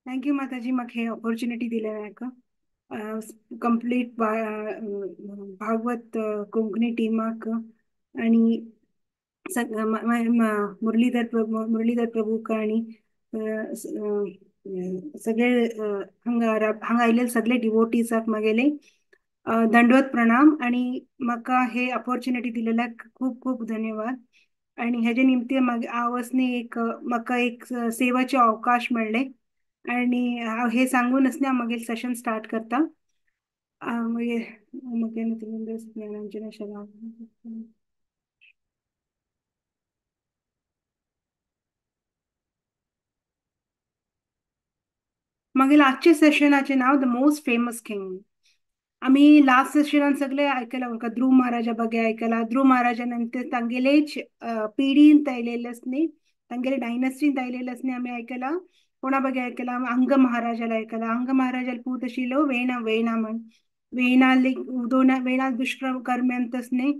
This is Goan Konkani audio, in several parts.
Thank you माताजी, म्हाका हे ऑपॉर्च्युनिटी दिले म्हाका. कंप्लीट भागवत कोंकणी टिमाक आणि मुरलीधर प्रभू, मुरलीधर प्रभूक आणि सगळे हांगा हांगा आयिल्ले सगळे डिवोटीजाक मागेले दंडवत प्रणाम. आणि म्हाका हे ऑपॉर्च्युनिटी दिलेल्याक खूब खूब धन्यवाद. आणि हेजे निमतीन मागीर हांव वचनी एक म्हाका एक सेवाचे अवकाश मेळ्ळे आणि हांव हे सांगून आसलें हांव मागीर सेशन स्टार्ट करता. मागीर मागीर आजचे सेशनाचें नांव the most famous king. आमी लास्ट सेशनान सगळे आयकलां, ध्रुव महाराजा बगे आयकला. ध्रुव महाराजा नंतर तांगेलेच पिढीन आयलेले न्ही, तांगेले डायनस्टीन आयलेले न्ही आमी आयकला. कोणा बगे आयकला? अंग महाराजाला आयकला. अंग महाराजाला पूत आशिल्लो वेणा, वेणा म्हण वेणाले दोन वेणा दुष्कर्म कर्म्यांतच न्ही.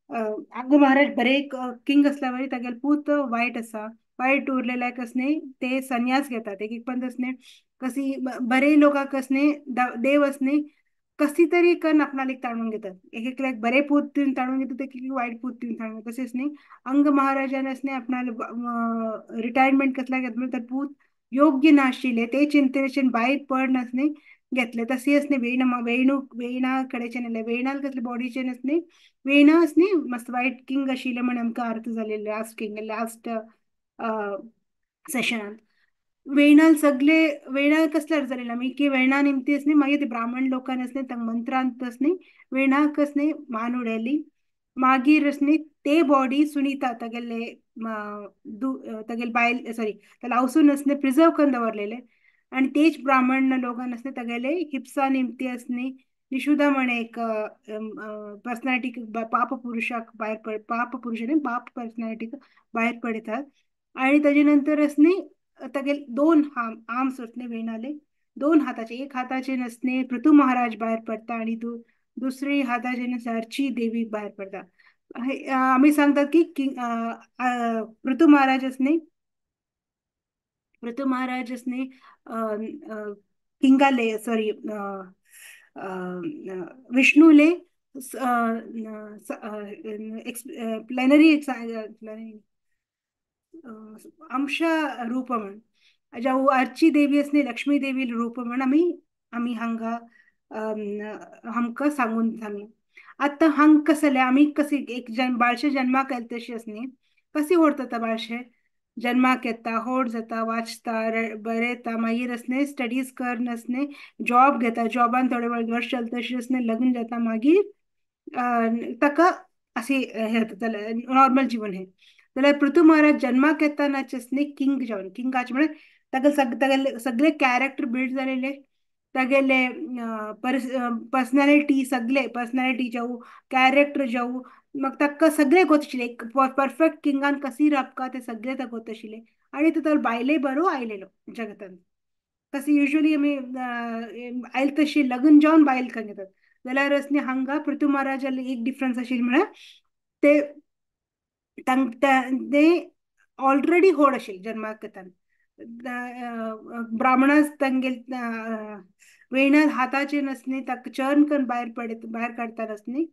अंग महाराज बरे किंग असल्या वरी तागेले पूत वायट आसा, वायट उरलेले न्ही ते संन्यास घेतात. एक एक पण न्ही कशी बरे लोकांक न्ही देव न्ही कशी तरी करून आपणाक ताणून घेतात. एक एकल्याक बरे पूत दिवन ताणून घेतात, एक एक वायट पूत दिवन ताणून घेतात. तशेंच न्ही अंग महाराजान न्ही आपणाले रिटायरमेंट कसल्याक घेतले तर पूत योग्य नाशिल्ले ते चिंतनेच्यान भायर पडनास न्ही घेतले. तशेंच न्ही वेणा वेणू वेणा कडेच्यान येयले, वेणाल कसले बॉडीचे न्ही वेणा न्ही मस्त वायट किंग आशिल्ले म्हण आमकां अर्थ जालेले लास्ट किंग लास्ट सेशनान. वेणाल सगळे वेणा कसले अर्थ जालेले आमी की वेणा निमती न्ही मागीर ते ब्राह्मण लोकांनी न्ही तांकां मंत्रांत न्ही वेणाक न्ही मान उडयली. मागीर न्ही ते बॉडी सुनीता तागेले तागेले बायल सॉरी ताका हावसून न्ही प्रिजर्व करून दवरलेले. आणि तेच ब्राह्मण लोकांनी न्ही तागेले हिप्सा निमती न्ही निशुदा म्हण एक पर्सनॅलिटी पाप पुरुषाक भायर पड पाप पुरुष न्ही पाप पर्सनॅलिटीक भायर पडयतात. आणि ताजे नंतर न्ही तागेले दोन आर्म्स न्ही वेणाले दोन हाताचे, एक हाताचे नसने पृथु महाराज भायर पडटा आणि दुसरी हाताचे नसने अर्ची देवी भायर पडटा. आमी सांगतात की पृथु महाराज न्ही पृथु महाराज न्ही किंगाले सॉरी विष्णूले प्लॅनरी अंश रूप म्हण जावं अर्ची देवी असणे लक्ष्मी देवी रूप म्हण आमी आमी हांगा आमकां सांगून सांगलें. आतां हांगा कशें जालें आमी कशी एक जन बाळशे जन्माक आयले तशी आसनी कशी व्हड जाता बाळशे जन्माक येता, होड जाता, वाचता, बरयता, मागीर आसने स्टडीज कर आसने जॉब घेता, जॉबान थोडे वर्ष चलता तशी आसने लग्न जाता, मागीर ताका अशें हें जाता नॉर्मल जीवन हें. जाल्यार पृथु महाराज जन्माक येतानाच न्ही किंग जावन किंगाचे म्हळ्यार ताका तागेले सगळे कॅरेक्टर बिल्ड जालेले, तागेले पर्सनॅलिटी सगळे पर्सनॅलिटी जावं कॅरेक्टर जावं मग ताका सगळे गोत आशिल्ले. एक परफेक्ट किंगान कशी राबका ते सगळे ताका गोत आशिल्ले. आनी तो बायले बरो आयलेलो जगतान. कशी युजली आमी आयल तशी लग्न जावन बायल करून घेतात. जाल्यार न्ही हांगा पृथु महाराजाले एक डिफरन्स आशिल्ले म्हळ्यार ते ते ऑलरेडी होड आशिल्ले जन्माक येताना. ब्राह्मणास तांगेले वेणा हाताचे नसने ताका चर्न करून भायर पडत भायर काडटा आसनी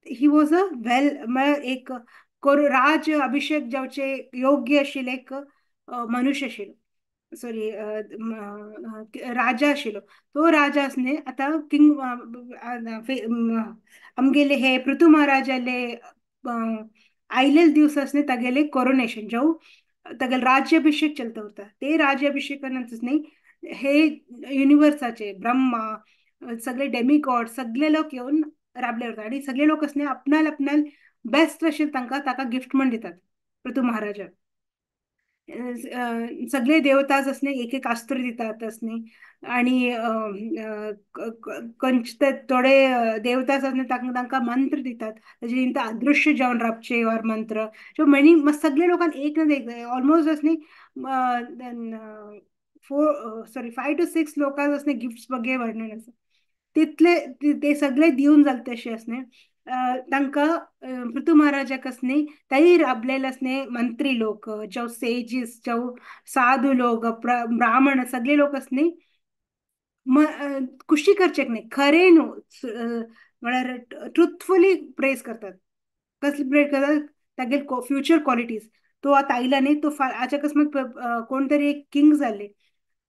he was a वेल म्हळ्यार एक राज अभिषेक जावचे योग्य आशिल्ले एक मनुष्य आशिल्लो, सॉरी राजा आशिल्लो. तो राजा आसने आतां किंग आमगेले हे पृथु महाराजाले आयलेले दिवस आसने तागेले कोरोनेशन जावं तागेले राज्याभिषेक चलता उरता. ते राज्याभिषेकानंतर न्ही हे युनिवर्साचे ब्रह्मा सगळे डेमिगॉड सगळे लोक येवन राबले उरता आणि सगळे लोक आसने आपणाल आपणाल बेस्ट अशें तांकां ताका गिफ्ट म्हण दितात पृथु महाराजाक. सगळे देवताच आसने एक एक अस्त्र दितात आसने आणि थोडे देवताच आसने तांकां मंत्र दितात ताजे निमतान अदृश्य जावन राबचे वर मंत्र सो मेनी सगळे लोकांक एक ना एक ऑलमोस्ट आसने 4 5 to 6 लोकांक आसने गिफ्ट्स बगे वर्णन आसा तितले ते सगळे दिवन जाले तशे आसने. तांकां पृथु महाराजाक आसने तै राबलेले आसने मंत्री लोक, जावं सेजीस, जावं साधू लोक, ब्राह्मण सगळे लोक आसने खुशी करचेक न्ही, खरें न्हू म्हळ्यार ट्रुथफुली प्रेज करतात. कसली प्रेज करतात? तागेले फ्युचर क्वॉलिटीज. तो आतां आयला न्ही, तो आज अकस्मात कोण तरी एक किंग जाले,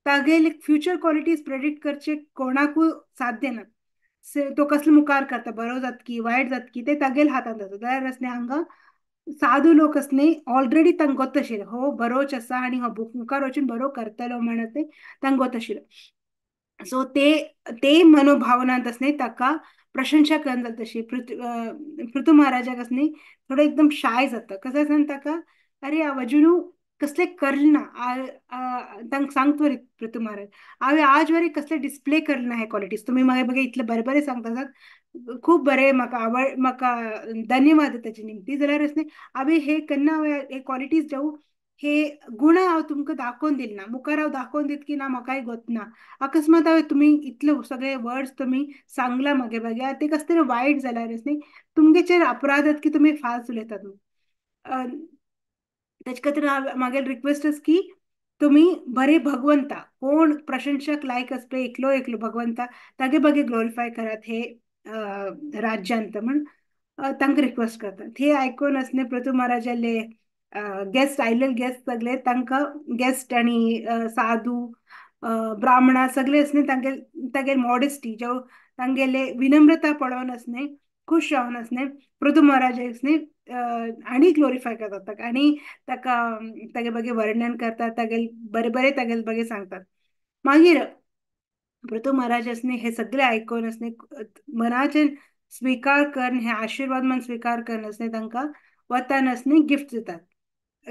तागेले फ्युचर क्वॉलिटीज प्रेडिक्ट करचे कोणाकूय साध्य ना. तो कसलो मुखार करता, बरो जातकी वायट जातकी ते तागेले हातांत आसा. जाल्यार आसने हांगा साधू लोक आसने ऑलरेडी तांकां गोत आशिल्लें हो बरोच आसा आनी हो मुखार वचून बरो करतलो म्हणून ते तांकां गोत आशिल्लें. सो ते ते मनोभावनांत आसने ताका प्रशंसा करून जाता तशी पृथु महाराजाक आसने थोडो एकदम शाय जाता. कसो आसना ताका अरे अजून कसले करले ना, तांकां सांगता पृथु महाराज हांवें आज वरी कसले डिस्प्ले करले ना हे क्वॉलिटीज, तुमी म्हाका बघा इतले बरे बरे सांगता, खूब बरे म्हाका आवड, म्हाका धन्यवाद ताचे निमती. जाल्यार आसने हांवें हे केन्ना हे क्वॉलिटीज जावं हे गुण हांव तुमकां दाखोवन दिले ना, मुखार हांव दाखोवन दित की ना म्हाकाय गोत ना. अकस्मात हांवें तुमी इतले सगळे वर्ड्स तुमी सांगला म्हागे बागे ते कसले तरी वायट जाल्यार न्ही तुमगेचेर अपराध की तुमी फाल्स उलयतात. तेजे खातीर म्हागेले रिक्वेस्ट आसा की तुमी बरे भगवंता कोण प्रशंसक लायक आसता एकलो एकलो भगवंता तागे बगे ग्लोरिफाय करात हे राज्यांत म्हण तांकां रिक्वेस्ट करतात. हे आयकून आसने पृथु महाराजाले गेस्ट आयलेले गेस्ट सगळे तांकां गेस्ट आनी साधू ब्राह्मणा सगळे आसने तांगे तागेले मॉडेस्टी जावं तांगेले विनम्रता पळोवन आसने खुश जावन आसने पृथु महाराज आसने आनी ग्लोरिफाय करतात आनी ताका तागे बगे वर्णन करतात, तागेले बरे बरे तागेले बगे सांगतात. मागीर पृथु महाराज आसने हे सगळे आयकून आसने मनाचे स्विकार करून हे आशिर्वाद मन स्विकार करून आसने तांकां वतान आसने गिफ्ट दितात.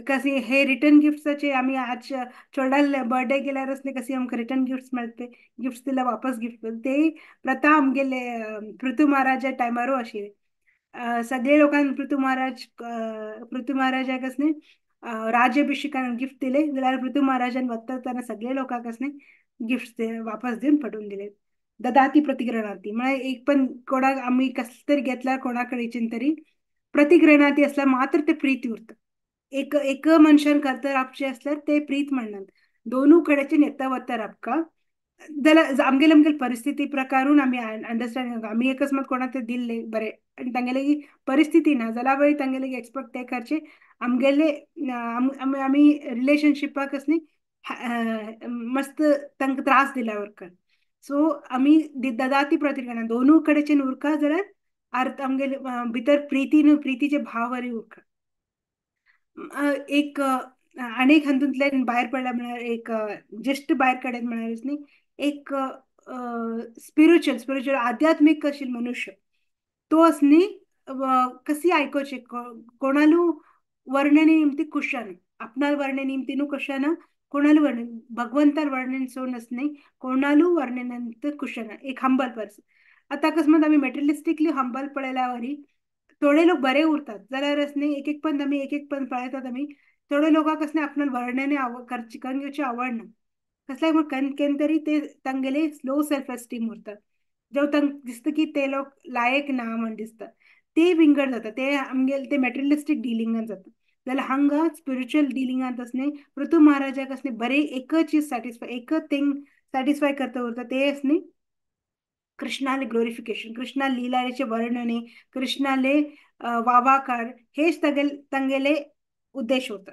कशी हे रिटर्न गिफ्ट्साचे आमी आज चेडवाले बर्थडे केल्यार आसने कशी आमकां रिटर्न गिफ्ट्स मेळटा, गिफ्ट्स दिल्यार वापस गिफ्ट ते प्रथा आमगेले पृथु महाराजा टायमारूय आशिल्ली. सगळे लोकांक पृथु महाराज पृथु महाराजाक आसने राज्याभिषेकान गिफ्ट दिले जाल्यार पृथु महाराजान वता तेन्ना सगळे लोकांक आसने गिफ्ट्स वापस दिवन पडून दिले. ददाती प्रतिग्रहणाती म्हळ्यार एक पण कोणाक आमी कसले तरी घेतल्यार कोणा कडेच्यान तरी प्रतिग्रहणाती आसल्यार मात्र ते प्रीती उरता. एक एक मनशान करता राबचे आसल्यार ते प्रीत म्हणनात, दोनू कडेच्यान येता वता राबका जाल्यार आमगेले आमगेले परिस्थिती प्रकारून आमी अंडरस्टँड आमी अकस्मात कोणाक ते दिल्ले बरें आनी तांगेले परिस्थिती ना जाल्यार वयर तांगेले एक्सपेक्ट ते करचे आमगेले आमी रिलेशनशिपाक न्ही मस्त तांकां त्रास दिल्या उरका. सो आमी ददाती प्रतिग्रहणा दोनू कडेच्यान उरका जाल्यार अर्थ आमगेले भितर प्रिती न्हू प्रितीचे भाव वरी उरका. एक आनीक हातूंतल्यान भायर पडल्या म्हळ्यार एक जस्ट भायर काडत म्हळ्यार न्ही एक स्पिरिच्युअल स्पिरिच्युअल आध्यात्मीक आशिल्लो मनुष्य तो आसनी कशी आयकोचे कोणालू वर्णने निमती खुशान आपणाल वर्णने निमती न्हू कशाना कोणालू वर्णन भगवंतार वर्णन सोडून आसनी कोणालू वर्णनांत खुशाना एक हंबल पर्सन. आतां अकस्मात आमी मटेरियलिस्टिकली हंबल पळयल्या वरी थोडे लोक बरे उरतात जाल्यार आसनी एक एक पण आमी एक एक पण पळयतात आमी थोडे लोकांक आसनी आपणाक वर्णने करून घेवची आवडना कसल्याक म्हण केन्ना तरी ते तांगेले लो सेल्फ एस्टीम उरता, जेव तांकां दिसता की ते लोक लायक ना म्हण दिसता ते विंगड जाता ते आमगेले ते मटेरियलिस्टीक डिलिंगान जाता. जाल्यार हांगा स्पिरिच्युअल डिलिंगांत आसनी पृथु महाराजाक आसनी बरे एकच चीज सॅटिस्फाय एकच थिंग सॅटिस्फाय करता उरता ते आसनी कृष्णाले ग्लोरिफिकेशन, कृष्णा लीलाचे वर्णने, कृष्णाले वावाकार हेच तांगेले उद्देश होता.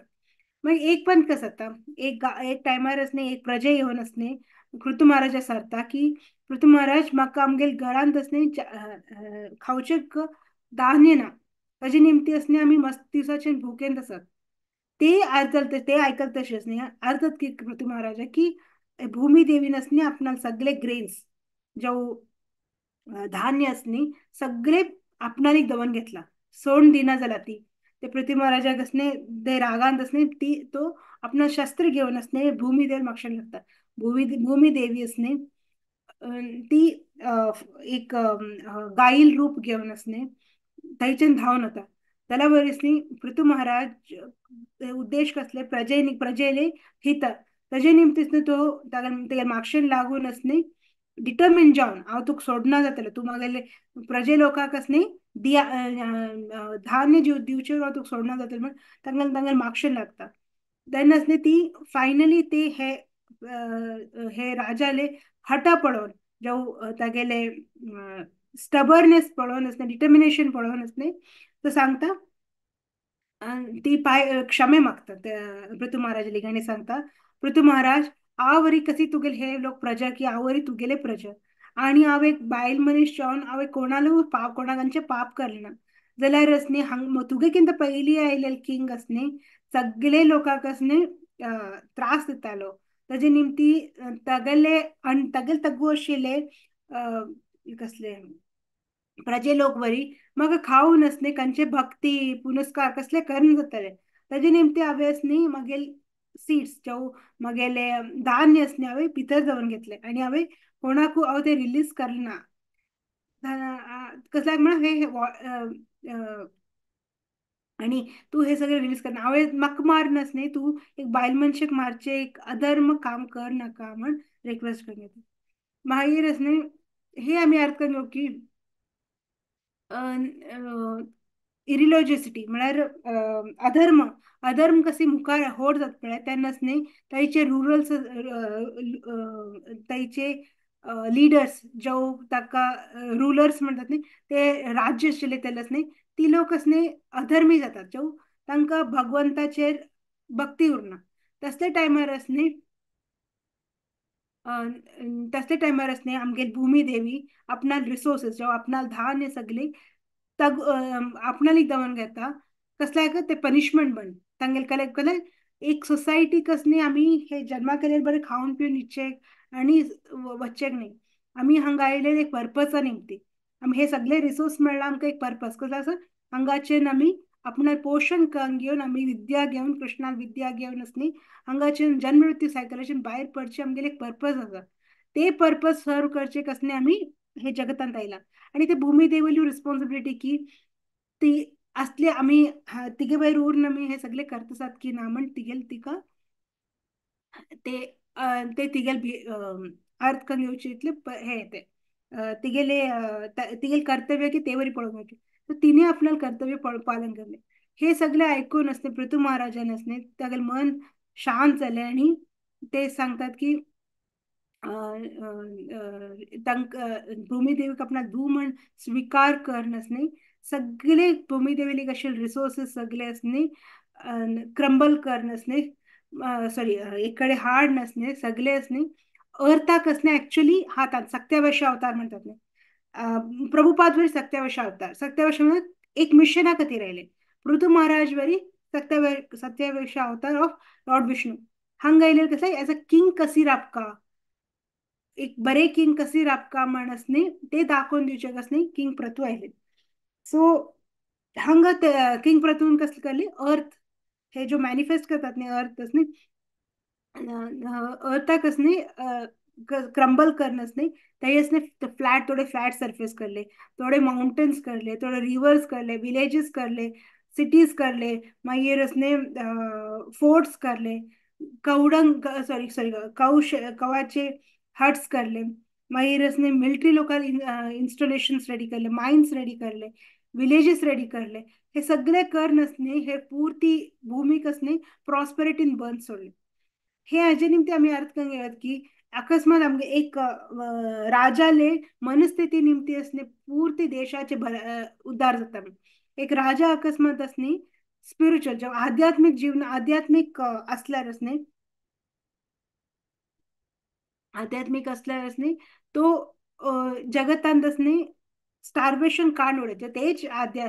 मग एक पण कसं जाता एक एक टायमार आसने एक प्रजा येवन आसने पृथु महाराजा सारता की पृथु महाराज म्हाका आमगेले घरांत आसने खावचे धान्य ना ताजे निमती आसने आमी मस्त दिसाचे भुकेन आसात ते आयकल ते आयकल तशें आसने अर्थात की पृथु महाराजा की भूमी देवीन आसने आपणाक सगळे ग्रेन्स जावं धान्य आसनी सगळे आपणाक दवरून घेतला सोडून दिना जाला ती ते पृथ्वी महाराजाक आसने ते रागांत आसने ती तो आपणा शस्त्र घेवन आसने भूमी देव मागशान लागता भूमी देवी आसने ती एक गाईल रूप घेवन आसने थंयच्यान धांवन वता. जाल्यार वयर आसनी पृथ्वी महाराज उद्देश कसले प्रजे प्रजेले हित ताजे निमतीन तो तागे मागशेन लागून आसनी डिटर्मिन जावन हांव तुका सोडना जातलें तूं म्हागेले प्रजे लोकांक आसनी दिया धान्य दिवचे तुका सोडना जातलें म्हण तांकां तांकां मागशें लागता. तेन्नाच न्ही ती फायनली ते हे हे राजाले हटा पळोवन जावं तागेले स्टबर्नेस पळोवन आसना, डिटर्मिनेशन पळोवन आसना, तो सांगता ती पाय क्षमे मागता पृथु महाराजाली आनी सांगता, पृथु महाराज आवरी कशी तुगेले हे लोक प्रजा की आवरी तुगेले प्रजा आनी हांव एक बायल मनीस जावन हांवें कोणालूय पाप कोणाक पाप करना ना जाल्यार न्ही हांग तुगे कितें पयलीं आयिल्ले किंग आस न्ही सगळे लोकांक न्ही त्रास दितालो, ताजे निमती तागेले आनी तागेले तगू आशिल्ले कसले प्रजे लोक बरी म्हाका खावन आसले तांचे भक्ती पुनस्कार कसले करून जाताले, ताजे निमती हांवें न्ही मागीर सीड्स जावं मागेले धान्य आसले हांवें भितर दवरून घेतले आनी हांवें कोणाकूय हांव ते रिलीज करना कसल्याक म्हण हे आनी तूं हे सगळे रिलीज करना, हांवें म्हाका मारनास न्ही तूं एक बायल मनशेक मारचें एक अधर्म काम कर नाका म्हण रिक्वेस्ट करून घेता. मागीर न्ही हे आमी अर्थ करून घेवप की इरिलॉजिसिटी म्हळ्यार अधर्म, अधर्म कशी मुखार होड जाता पळय तेन्नाच न्ही तांचे रुरल तांचे लिडर्स जावं ताका रुलर्स म्हणटात न्ही ते राज्य आशिल्ले तेन्नाच न्ही ती लोक न्ही अधर्मी जातात, जावं तांकां भगवंताचेर भक्ती उरना. तसले टायमार न्ही तसले टायमार न्ही आमगे भुमी देवी आपणाल रिसोर्सीस जावं आपणाल धान्य सगळे तग आपणाली दवरून घेता कसल्याक ते पनिशमेंट म्हण तांगेले कले कले एक सोसायटी कसली आमी हे जन्मा केले बरें खावन पिवन इच्छेक आनी वच्चेक न्ही, आमी हांगा आयिल्ले एक पर्पसा निमती आमी हे सगळे रिसोर्स मेळ्ळा आमकां एक पर्पस कसलो आसा हांगाचेर आमी आपणाक पोशण घेवन आमी विद्या घेवन कृष्णाक विद्या घेवन न्ही हांगाचेर जन्म मृत्यू सायकलाचेर भायर पडचे आमगेले एक पर्पस आसा, ते पर्पस सर्व करचे कसले आमी हे जगतांत आयला. आनी ते भुमी देवली रिस्पॉन्सिबिलिटी की ती असले आमी तिगे भायर उरून आमी हे सगळे करता आसात की ना म्हण तिगेल तिका ते ते तिगेल अर्थ करून घेवचे इतले हे ते तिगेले तिगेल कर्तव्य की ते वरी पळोवंक घेवचे, तर तिने आपणाले कर्तव्य पालन केले. हे सगळे आयकून आसले पृथु महाराजान आसले तागेले मन शांत जालें आनी ते सांगतात की तांकां भुमीदेवीक आपणाक धूव म्हण स्विकार कर न्ही सगळे भुमीदेवीक अशे रिसोर्सीस सगळे न्ही क्रंबल कर न्ही सॉरी एक कडेन हाड न्ही सगळे न्ही अर्थाक न्ही एक्चुअली हातान सत्यावश अवतार म्हणतात न्ही प्रभुपाद वरी सत्यावश अवतार, सत्यावश म्हणून एक मिशना खातीर आयले, पृथु महाराज वरी सत्यावश अवतार ऑफ लॉर्ड विष्णू हांगा आयले कसले एज अ किंग कसी राबका एक बरे किंग कसी राबका म्हण न्ही ते दाखोवन दिवचे कस न्ही किंग पृथु आयले. सो हांगा किंग पृथून कसले केले अर्थ हे जो मॅनिफेस्ट करतात न्ही अर्थ न्ही अर्थाक न्ही क्रंबल करनस न्ही ताई फ्लॅट थोडे फ्लॅट सर्फेस करले, थोडे माउंटन्स करले, थोडे रिवर्स करले, विलेजीस करले, सिटीज करले, मागीर न्ही फोर्ट्स करले, कवडंग सॉरी सॉरी कौश कवाचे हट्स करले, मागीर न्ही मिलिटरी लोकल इन्स्टॉलेशन्स रेडी करले, मायन्स रेडी करले, विलेजीस रेडी करले, हे सगळे कर न्ही हे पुर्ती भूमीक न्ही प्रॉस्पेरिटीन बंद सोडले. हे हाजे निमती आमी अर्थ करून घेयात की अकस्मात आमगे एक राजाले मनस्थिती निमती असले पुर्ती देशाचे उद्धार जाता. एक राजा अकस्मात न्ही स्पिरिच्युअल जेव्हा आध्यात्मिक जीवन आध्यात्मिक असल्यार न्ही आध्यात्मिक असल्यार न्ही तो जगतांत न्ही स्टार्वेशन काड उडयता, तेच आध्या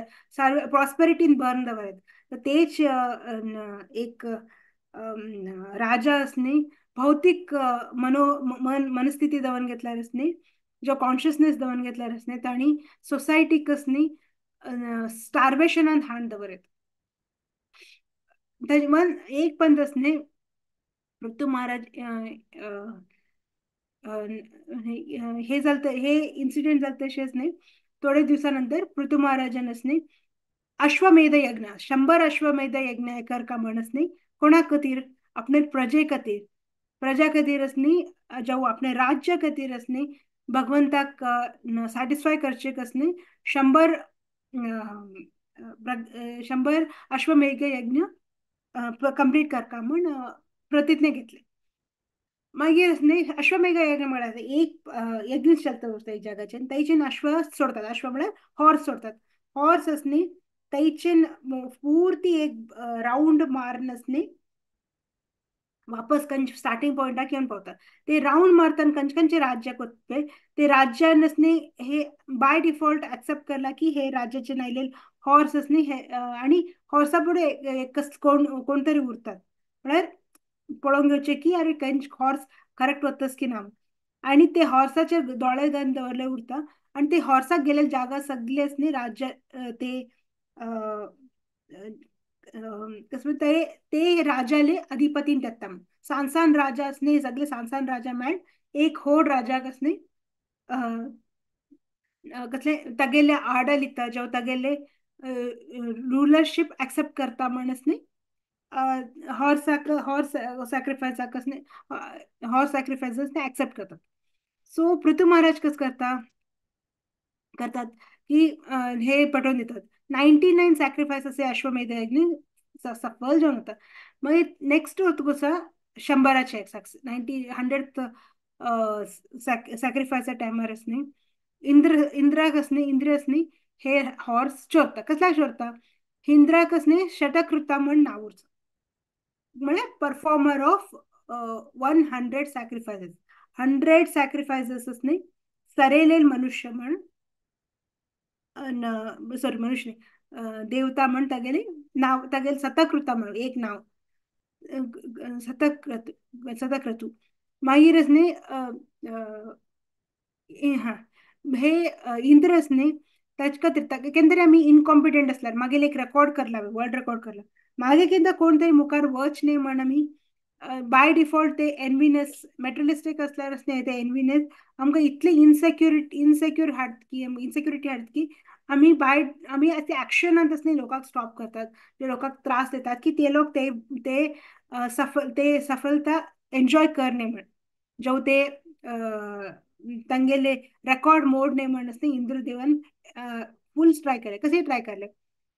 प्रॉस्पेरिटीन भरून दवरत. तर तेच एक राजा न्ही भौतिक मनो मन मनस्थिती दवरून घेतल्यार न्ही जो कॉन्शियसनेस दवरून घेतल्यार न्ही तांणी सोसायटीक न्ही स्टार्वेशनान हाड दवरत. मन एक पण न्ही पृथु महाराज हे जालें हे इन्सिडेंट जालें तशेंच न्ही थोडे दिवसानंतर पृथु महाराजान न्ही अश्वमेध यज्ञ 100 अश्वमेध यज्ञ कर का म्हणस न्ही कोणा खातीर आपणे प्रजे खातीर, प्रजा खातीर न्ही जावं आपणे राज्य खातीर न्ही भगवंताक सॅटिस्फाय करचे न्ही 100 100 अश्वमेघ यज्ञ कंप्लीट करता म्हूण प्रतिज्ञा घेतली. मागीर न्ही अश्वमेघ यज्ञ म्हळ्यार एक यज्ञ चलता उरता जगाचेर थंयच्यान अश्व सोडतात, अश्व म्हळ्यार हॉर्स सोडतात. हॉर्स न्ही थंयच्यान पुर्ती एक रावंड मारून न्ही वापस कंच स्टार्टिंग पॉइंटाक येवन पावतात. ते रावंड मारतना खंयचे खंयचे राज्याक वता ते राज्यान न्ही हे बाय डिफॉल्ट एक्सेप्ट करला की हे राज्याचे आयलेले हॉर्स न्ही हे, आनी हॉर्सा फुडें कोण कोण तरी उरतात म्हळ्यार पळोवंक घेवचें की अरे खंयच हॉर्स करेक्ट वतस की ना, आनी ते हॉर्साचे दोळे घालून दवरले उरता आनी ते हॉर्साक गेलेले जागा सगळे न्ही राज्य ते कसं ते ते राजाले अधिपतीन देता. सान सान राजा न्ही सगळे सान सान राजा मेळून एक होड राजा न्ही कसले तागेले आडलिता जावं तागेले रुलरशीप एक्सेप्ट करता म्हणस न्ही हॉर्स हॉर्स सॅक्रिफायसाक हॉर्स सॅक्रिफायसीस ते एक्सेप्ट करतात. सो पृथ्वी महाराज कसं करतात की हे पटोवन दितात 99 सॅक्रिफायस असे अश्वमेध यज्ञ सफल जावन वता. मागीर नेक्स्ट वतकूच 100 100 सॅक्रिफायसा टायमार न्ही इंद्राक न्ही इंद्र न्ही हे हॉर्स चोरता. कसल्याक चोरता? इंद्राक न्ही शतकृता म्हण नांव उरता, म्हळ्यार परफॉर्मर ऑफ 100 सॅक्रिफायसीस. 100 सॅक्रिफायसीस न्ही सरेलेल मनुष्य म्हण, सॉरी मनुष्य देवता म्हण तागेले नांव, तागेले सतकृता म्हण एक नांव सतक्रतु सतक्रतु. मागीर न्ही हा हे इंद्रस न्ही ताचे खातीर केन्ना तरी आमी इनकॉम्पिटंट आसल्यार मागीर एक रेकॉर्ड करला, वर्ल्ड रेकॉर्ड करला, मागीर केन्ना कोण तरी मुखार वच न्ही म्हण आमी बाय डिफॉल्ट ते एनविनेस मटेरियलिस्टीक आसल्यार न्ही ते एनविनेस आमकां इतले इनसेक्युर हाडटा की इनसेक्युरिटी हाडटा की आमी बाय आमी ते एक्शनांत न्ही लोकांक स्टॉप करतात, ते लोकांक त्रास दितात की ते लोक ते ते सफल ते सफलता एन्जॉय कर न्ही म्हण जावं ते तांगेले रेकॉर्ड मोड न्ही म्हण न्ही इंद्रदेवान फूल ट्राय केले. कसे ट्राय केले?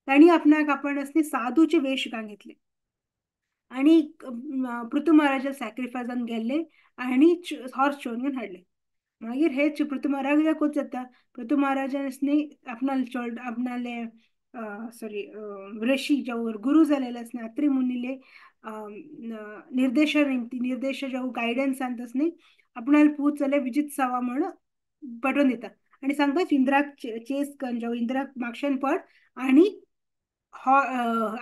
तांणी आपणाक आपण न्ही साधूचे वेश घालून घेतले आनी पृथ्वी महाराजा सॅक्रिफायसान गेल्ले आनी हॉर्स चोरून घेवन हाडले. मागीर हे पृथ्वी महाराजाक कोच जाता, पृथ्वी महाराजान न्ही आपणाले चोड आपणाले सॉरी ऋषी जावं गुरू जालेले न्ही अत्री मुनीले निर्देश निर्देश जावं गायडन्सान न्ही आपणाले पूत जाल्यार विजित सवा म्हण पटोवन दिता आनी सांगता इंद्राक चेस कर जावं इंद्राक मागशान पड आनी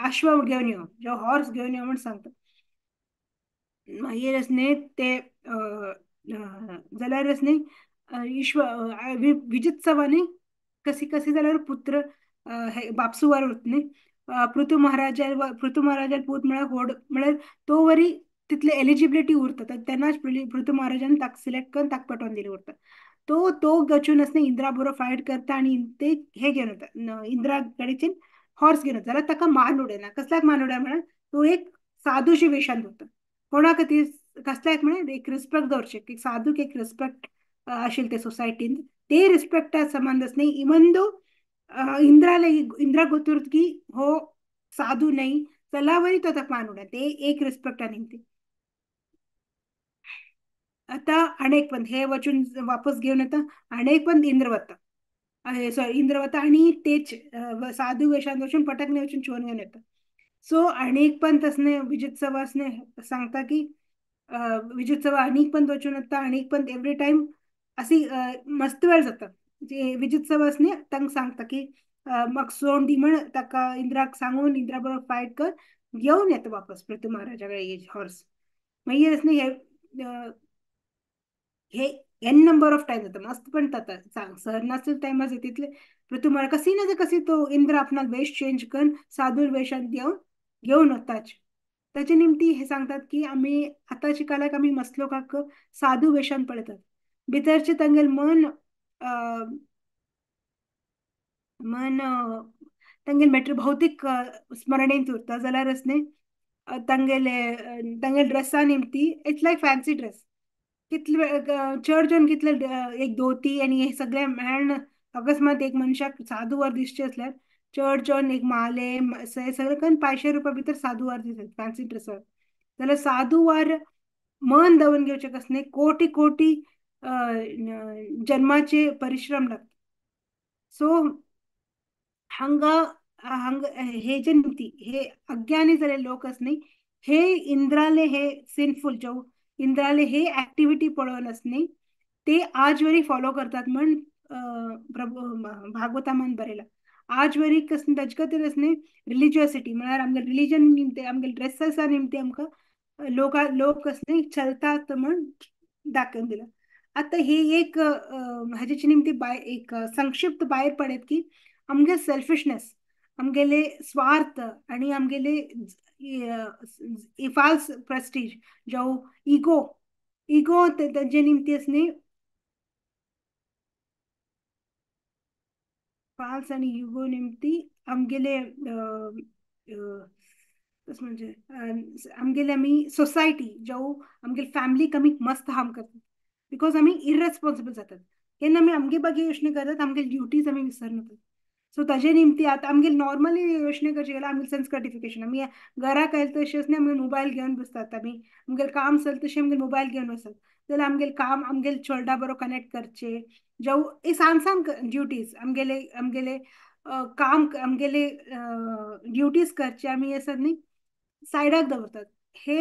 अश्व घेवन यो जावं हॉर्स घेवन यो म्हण सांगता. मागीर न्ही ते जाल्यार न्ही ईश्वर विजित सवानी कशी कशी जाल्यार पुत्र हे बापसुवार उरता न्ही पृथ्वी महाराजा पृथ्वी महाराजा पूत म्हळ्यार व्हड म्हळ्यार तो वरी तितले एलिजिबिलिटी उरता तेन्नाच पृथ्वी महाराजान ताका सिलेक्ट करून ताका पटोवन दिले उरता. तो तो गचून न्ही इंद्रा बरो फायट करता आनी ते हे घेवन वता इंद्रा कडेच्यान हॉर्स घेवन वता जाल्यार ताका मान उडयना. कसल्याक मान उडयना म्हळ्यार तो एक साधूशी वेशांत उरता. कोणा खातीर कसल्याक म्हळ्यार एक रिस्पेक्ट दवरचें की साधूक एक रिस्पेक्ट आशिल्लें ते सोसायटीन ते रिस्पेक्टा संबंद न्ही इवन दो इंद्राला इंद्रा गोतूर की हो साधू नाही चलावरी तो ताका मान उडयना ते एक रिस्पेक्ट आनी ते आता अनेक पण हे वचून वापस घेवन येता अनेक पण इंद्र वता सॉरी इंद्र वता आनी तेच साधू वेशांत वचून पटकने वचून चोरून घेवन येता. सो अनेक पण तसने विजित सवासने सांगता की विजित सभा अनेक पण वचून येता अनेक पण एवरी टायम अशी मस्त वेळ जाता. विजित सवासने तांकां सांगता की म्हाका सोड दी म्हण ताका इंद्राक सांगून इंद्रा बरोबर फायट कर घेवन येता वापस पृथ्वी महाराजा कडेन हॉर्स. मागीर न्ही हे हे एन नंबर ऑफ टायम जाता मस्त पण जाता सर नासले टायमार तितले पृथ्वी महाराज कशी ना कशी तो इंद्र आपणाक वेश चेंज करून साधूर वेशांत घेवन घेवन वताच. ताचे निमती हे सांगतात की आमी आतांच्या काळाक आमी मस्त लोकांक साधू वेशांत पळयतात भितरचे तांगेले मन मन तांगेले मेटर भौतीक स्मरणेंत उरता जाल्यार न्ही तांगेले तांगेले ड्रेसा निमती it's like fancy dress कितले चड जण कितले एक धोती आनी हे सगळे मेळन अकस्मात एक मनशाक साधू वर दिसचे आसल्यार चड जण एक माले हे सगळें करून 500 रुपया भितर साधू वार दितात फॅन्सी ड्रेसार. जाल्यार साधूवार मन दवरून घेवचें कसलें कोटी कोटी जन्माचे परिश्रम लागता. सो हांगा हांगा हे जे निमती हे अज्ञानी जाल्ले लोक आसनी हे इंद्राले हे सिनफूल जो इंद्राले हे ऍक्टिव्हिटी पळोवन आसनी ते आजवरी फॉलो करतात म्हण प्रभू भागवतामान बरयला. आजवरी कसली ताजे खातीर आसनी रिलिजियोसिटी म्हळ्यार आमगे रिलिजन निमते आमगे ड्रेसेसा निमते आमकां लोक लोक कसली चलतात म्हण दाखोवन दिला. आतां ही एक हाजेची निमती बाय एक संक्षिप्त भायर पडत की आमगे सेल्फिशनेस आमगेले स्वार्थ आनी आमगेले फाल्स प्रेस्टीज जावं इगो इगो तेजे निमती आसनी फाल्स आनी इगो निमती आमगेले तशें म्हणजे आमगेले आमी सोसायटी जावं आमगेले फॅमिलीक आमी मस्त हार्म करतात because आमी इरेस्पॉन्सिबल जातात. केन्ना आमी आमगे बागे योजने करतात आमगे ड्युटीज आमी विसरून. सो ताजे निमती आतां आमगे नॉर्मली योजने करचे गेल्यार आमगे सेन्स ग्रेटिफिकेशन आमी घराक आयले तशें न्ही आमगे मोबायल घेवन बसतात आमी आमगेलें काम चलता तशें आमगे मोबायल घेवन बसतात जाल्यार आमगेलें काम आमगेले चोडणा बरो कनेक्ट करचें जावं सान सान ड्युटीज आमगेले आमगेले काम आमगेले ड्युटीज करचे आमी आसात न्ही सायडाक दवरतात. हे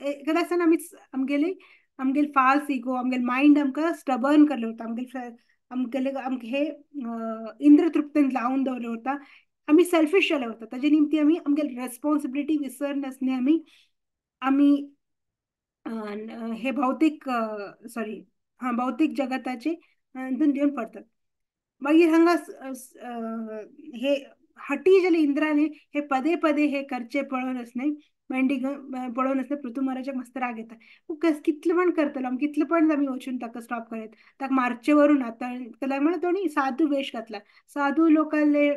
एखाद्या आसतना आमी आमगेले आमगेले फाल्स इगो आमगेले मायंड आमकां स्टबर्न करले उरता आमगेले आमगेले आमकां हे इंद्र तृप्तेन लावन दवरले उरता आमी सेल्फीश जाले उरता. ताजे निमती आमी आमगेले रेस्पॉन्सिबिलिटी विसरनासतना आमी आमी हे भौतीक सॉरी हां भौतीक जगताचे हितून घेवन पडतात. मागीर हांगा हे हटी जाले इंद्राने हे पदे पदे हे करचे पळोवन आसने मेंढी पळोवन आसले पृथ्वी महाराजाक मस्त राग येता. कितले पण करतलो आमी कितले पण आमी वचून ताका स्टॉप करीत ताका मारचे वरून आतां म्हणल्यार ताणी साधू वेश घातला साधू लोकांले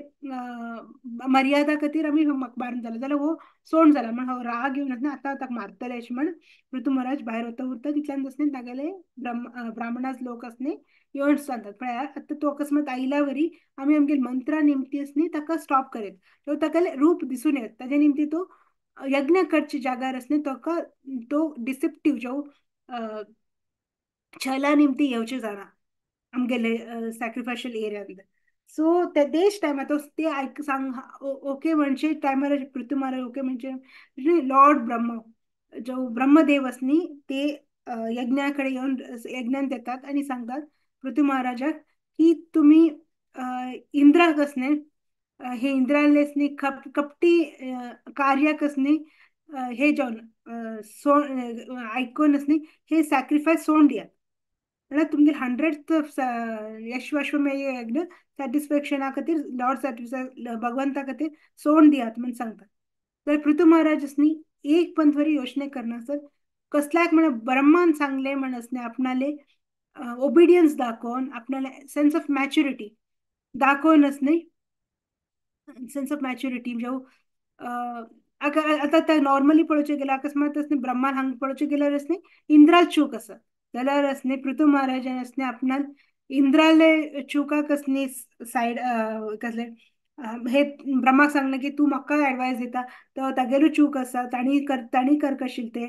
मर्यादा खातीर आमी मारून जाला जाल्यार हो सोण जाला म्हण हो राग येवन आसना आतां ताका मारतले अशें म्हण पृथ्वी महाराज भायर वता उरता तितल्यान आसने तागेले ब्राह्मणास लोक आसने येवन सांगतात पळया आतां तो अकस्मात आयल्या वरी आमी आमगे मंत्रा निमती आसनी ताका स्टॉप करीत तो ताका रूप दिसून येत ताजे निमती तो यज्ञ करचे जाग्यार आसने ताका तो डिसिप्टीव जावं छला निमती येवचे जाणा आमगेले सॅक्रिफायशल एरियांत. सो ते देश टायमार तो ते आयक सांग ओके म्हणजे टायमार पृथ्वी महाराज ओके म्हणजे लॉर्ड ब्रह्म जो ब्रह्मदेव आसनी ते यज्ञा कडेन येवन यज्ञान येतात आनी सांगतात पृथ्वी महाराजाक की तुमी इंद्राक आसने हे इंद्रालेसनी कपटी कार्याक आसनी हे जावन सो आयकून आसनी हे सॅक्रिफायस सोडून दियात म्हळ्यार तुमगेले 100th यश्वमेध यज्ञ सॅटिस्फॅक्शना खातीर लॉर्ड सॅटिस्फाय भगवंता खातीर सोडून दियात म्हण सांगतात. तर पृथ्वी महाराज आसनी एक पण वरी योजने करना सर कसल्याक म्हण ब्रह्मान सांगले म्हण आसने आपणाले ओबिडियन्स दाखोवन आपणाले सेन्स ऑफ मॅच्युरिटी दाखोवन आसनी सेन्स ऑफ मॅच्युरिटी जावं आतां नॉर्मली पळोवचें गेल्यार अकस्मात आसनी ब्रह्मान हांगा पळोवचें गेल्यार आसनी इंद्रा चूक आसा जाल्यार आसनी पृथ्वी महाराजान आसनी आपणान इंद्राले चुकाक आसनी सायड कसले हे ब्रह्माक सांगलें की तूं म्हाका एडवायस दिता तो तागेलो चूक आसा ताणी ताणी करकशील ते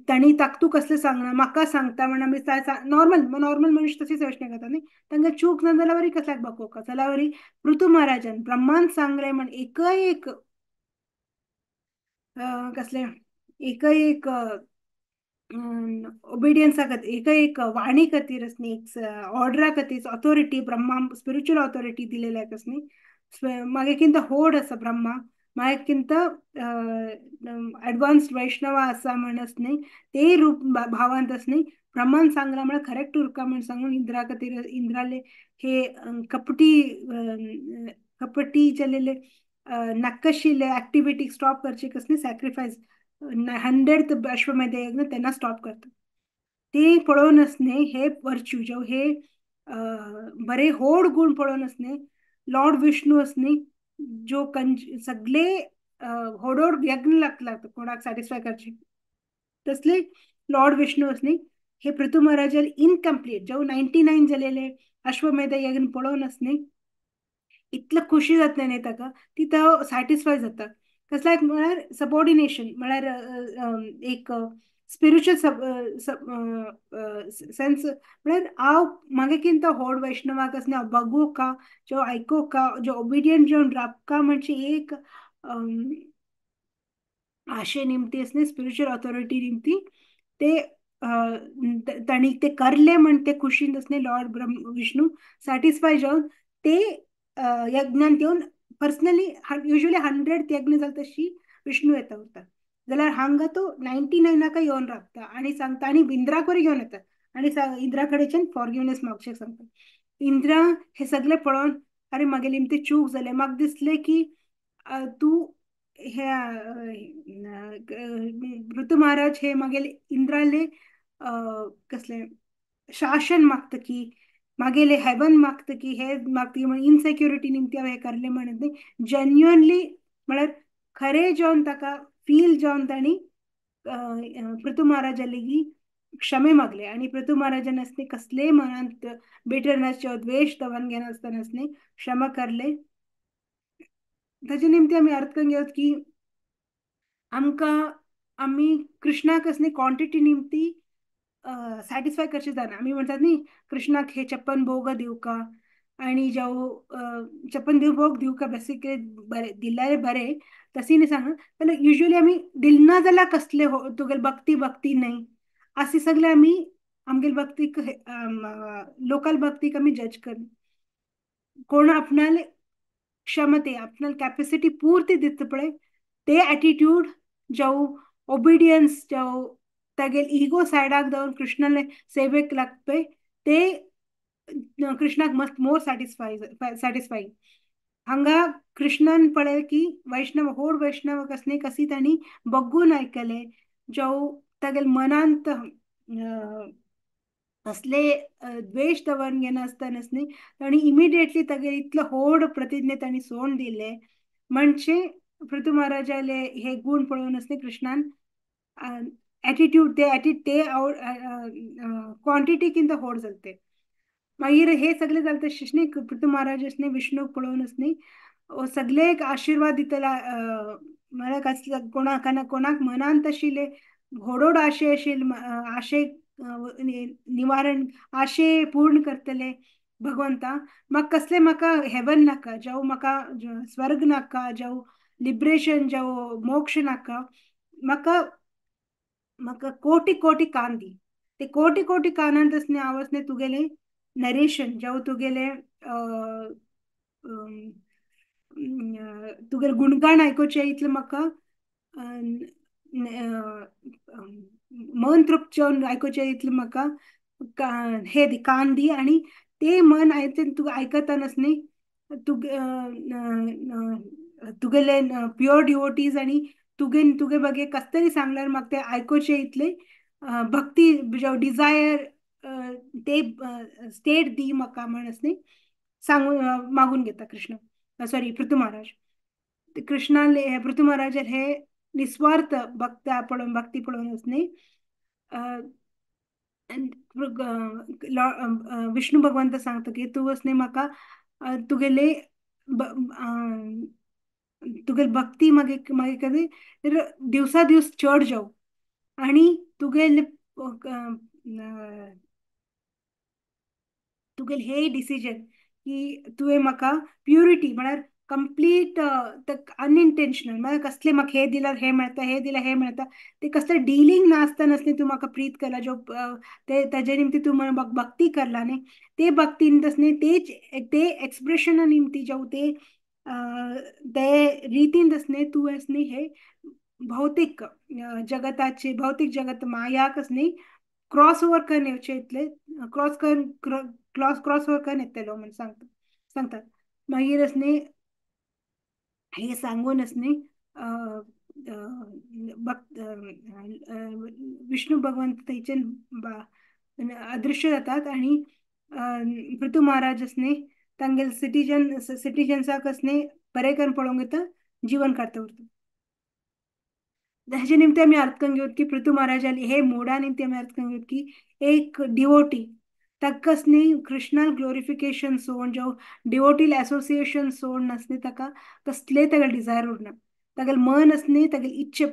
ताणी ताका तूं कसलें सांगना म्हाका सांगता म्हण आमी नॉर्मल नॉर्मल मनुष्य तशीच योजने करता न्ही तांकां चूक ना जाल्यार वरी कसल्याक बकोवका जाल्यार वरी पृथ्वी महाराजान ब्रह्मान सांगलें म्हण एकय एक कसलें एकय एक ओबिडियन्सा खातीर एकय एक वाणी खातीर आसनी एक ऑर्डरा खातीर ऑथोरिटी ब्रह्मा स्पिरिच्युअल ऑथोरिटी दिलेल्या आसनी मागीर होड आसा ब्रह्मा मागीर एडवान्स्ड वैष्णवा आसा म्हण आसनी ते रूप भावांत आसनी ब्रह्मान सांगला म्हळ्यार करेक्ट उरका म्हण सांगून इंद्रा खातीर इंद्राले हे कपटी कपटी जालेले नक्कशिल्ले ऍक्टिव्हिटी स्टॉप करचे कसले सॅक्रिफायस 100th अश्वमेध यज्ञ त्यांना स्टॉप करता. ते पळोवन आसने हे वर्च्यू जावं हे बरे होड गुण पळोवन आसने लॉर्ड विष्णू आसनी जो कंज सगळे होडोड यज्ञ लागता कोणाक सॅटिस्फाय करचे तसले लॉर्ड विष्णू आसनी हे पृथ्वी महाराजान इनकम्प्लीट जावं 99 जालेले अश्वमेध यज्ञ पळोवन आसनी इतलो खुशी जातलें न्ही ताका ती तो सॅटिस्फाय जाता. कसल्याक म्हळ्यार सबऑर्डिनेशन म्हळ्यार एक स्पिरिच्युअल सेन्स म्हळ्यार हांव मागे कितें तो व्हड वैष्णवाक आसना हांव बगोवका जो आयकोवका जो ओबिडियंट जावन राबका म्हणजे एक आशे निमती आसली स्पिरिच्युअल ऑथॉरिटी निमती ते तांणी ते करले म्हण ते खुशीन आसले लॉर्ड ब्रह्म विष्णू सॅटिस्फाय जावन ते यज्ञांत येवन पर्सनली युजली 100 यज्ञ जाता तशी विष्णू येता उरता जाल्यार हांगा तो 99 येवन राबता आनी सांगता आनी इंद्राक घेवन येता आनी इंद्रा कडेच्यान फॉरगिवनेस मागचें सांगता. इंद्रा हे सगळे पळोवन अरे मागेली निमती चूक जालें, म्हाका दिसलें की तूं हे पृथु महाराज हे मागेले इंद्राले कसले शासन मागता की मागेले हेवन मागता की हे मागता की म्हण इनसेक्युरिटी निमती हांव हे करले म्हणत न्ही, जेन्युअनली म्हळ्यार खरें जावन ताका फील जावन तांणी पृथु महाराजा लेगी क्षमे मागले आनी पृथु महाराजान आसले कसलेय मनांत बिटरनेस द्वेश दवरून घेनासतना आसले क्षमा करले. ताजे निमती आमी अर्थ करून घेवत की आमकां आमी कृष्णाक आसले क्वॉन्टिटी निमती सॅटिस्फाय करचे जायना. आमी म्हणटात न्ही कृष्णाक हे 56 भोग दिवका आनी जावं 56 भोग दिवका, बेसिकली बरें दिल्यार बरें तशी न्ही सांग, जाल्यार युजली आमी दिलना जाल्यार कसले तुगेले भक्ती भक्ती न्हय अशें सगळे आमी आमगेले भक्तीक लोकल भक्तीक आमी जज कर. कोण आपणाले क्षमते आपणाले कॅपेसिटी पुरती दिता पळय ते एटिट्यूड जावं ओबिडियन्स जावं तागेले इगो सायडाक दवरून कृष्णाले सेवेक लागता पळय ते कृष्णाक मस्ट मोर सॅटिस्फाईंग. हांगा कृष्णान पळय की वैष्णव होड वैष्णव कसले कशी तांणी बग्गून आयकले जावं तागेले मनांत कसले द्वेश दवरून घेनासतना न्ही तांणी इमिडिएटली तागेले इतलो होड प्रतिज्ञे तांणी सोडून दिले. म्हणजे पृथु महाराजाले हे गुण पळोवन आसले कृष्णान एटिट्यूड ते ते क्वॉन्टिटी किंत होड जाले. मागीर हे सगळे जाले तशें न्ही पृथु महाराज न्ही विष्णूक पळोवन न्ही सगळे एक आशिर्वाद दितला म्हळ्यार कसले कोणाक कोणाक मनांत आशिल्ले व्हड आशे आशिल्ले आशे निवारण आशे पूर्ण करतले भगवंता, म्हाका कसले म्हाका हेवन नाका जावं म्हाका स्वर्ग नाका जावं लिबरेशन जावं मोक्ष नाका, म्हाका म्हाका कोटी कोटी कान दी. ते कोटी कोटी कानांत आसले हांव आसले तुगेले नरेशन जावं तुगेले तुगेले गुणगान आयकुचें इतलें म्हाका मन तृप्त जावन आयकुचें इतलें म्हाका हे दी कान दी. आनी ते मन आयकून तुका आयकतानाच न्ही तुगेले प्युअर डिवोटीज आनी तुगे तुगे बगे कस तरी सांगल्यार म्हाका ते आयकुचें इतलें भक्ती जावं डिजायर ते स्टेट दी म्हाका म्हण न्ही सांगून मागून घेता कृष्ण सॉरी पृथु महाराज. कृष्णाले पृथु महाराज हे निस्वार्थ भक्त पळोवन भक्ती पळोवन न्ही विष्णू भगवंत सांगता की तूं न्ही म्हाका तुगेले तुगेले भक्ती मागीर मागीर कदें दिवसा दिवस चड जावं आनी तुगेले तुगेले हे डिसिजन की तुवें म्हाका प्युरिटी म्हळ्यार कंप्लीट अनइंटेन्शनल म्हळ्यार कसले म्हाका हे दिल्यार हे मेळटा हे दिल्यार हे मेळटा ते कसले डिलींग नासतना आसलें तूं म्हाका प्रीत करला जो ते ताजे निमती तूं भक्ती करला न्ही ते भक्तीन तसलें तेच ते एक्सप्रेशना निमती जावं ते ते रितीन तसलें तूं न्ही हे भौतीक जगताचे भौतीक जगत मायाक न्ही क्रॉस ओवर करून येवचे इतले क्रॉस करून क्रॉस ओवर करून येतलो म्हण सांगता सांगतात. मागीर न्ही हे सांगूनच न्ही विष्णू भगवंत थंयच्यान अदृश्य जातात आनी पृथु महाराज न्ही तांगेले सिटीजन्साक न्ही बरें करून पळोवंक येता जिवन काडता उरता. हेजे निमते आमी अर्थ करून घेवत की पृथु महाराजाली हे मोडा निमते आमी अर्थ करून घेवत की एक डिवोटी ताकाच न्ही कृष्णाल ग्लोरिफिकेशन सोड जावं डिवोटील एसोसिएशन सोड नासली ताका कसलेय ताका डिजायर उरना. तागेलें मन आसली तागेली इच्छे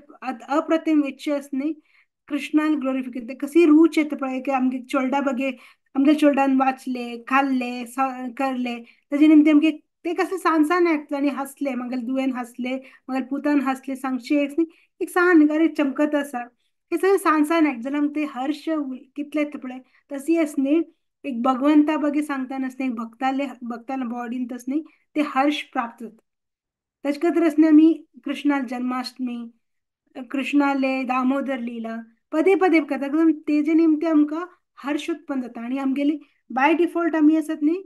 अप्रतिम इच्छे आसली कृष्णाल ग्लोरिफिकेशन. कशी रूच येता पळय की आमगे चोडा बगे आमगे चोडडान वाचले खाल्ले करले ताजे निमते आमगे ते कसे सान सान एक्ट आनी हांसले मागीर दुयेन हांसले मागीर पुतान हांसले सांगचे एक सान अरे चमकत आसा हे सगळे सान सान एक्ट जाल्यार ते हर्ष कितले येता पळय. तशी आसली एक भगवंता बगे सांगता नासले एक भक्ताले भक्ताला बॉडीन तसली ते हर्ष प्राप्त जाता. ताचे खातीर आसले आमी कृष्णा जन्माष्टमी कृष्णाले दामोदर लीला पदे पदे करता तेजे निमते आमकां हर्ष उत्पन्न जाता आनी आमगेली बाय डिफॉल्ट आमी आसात न्ही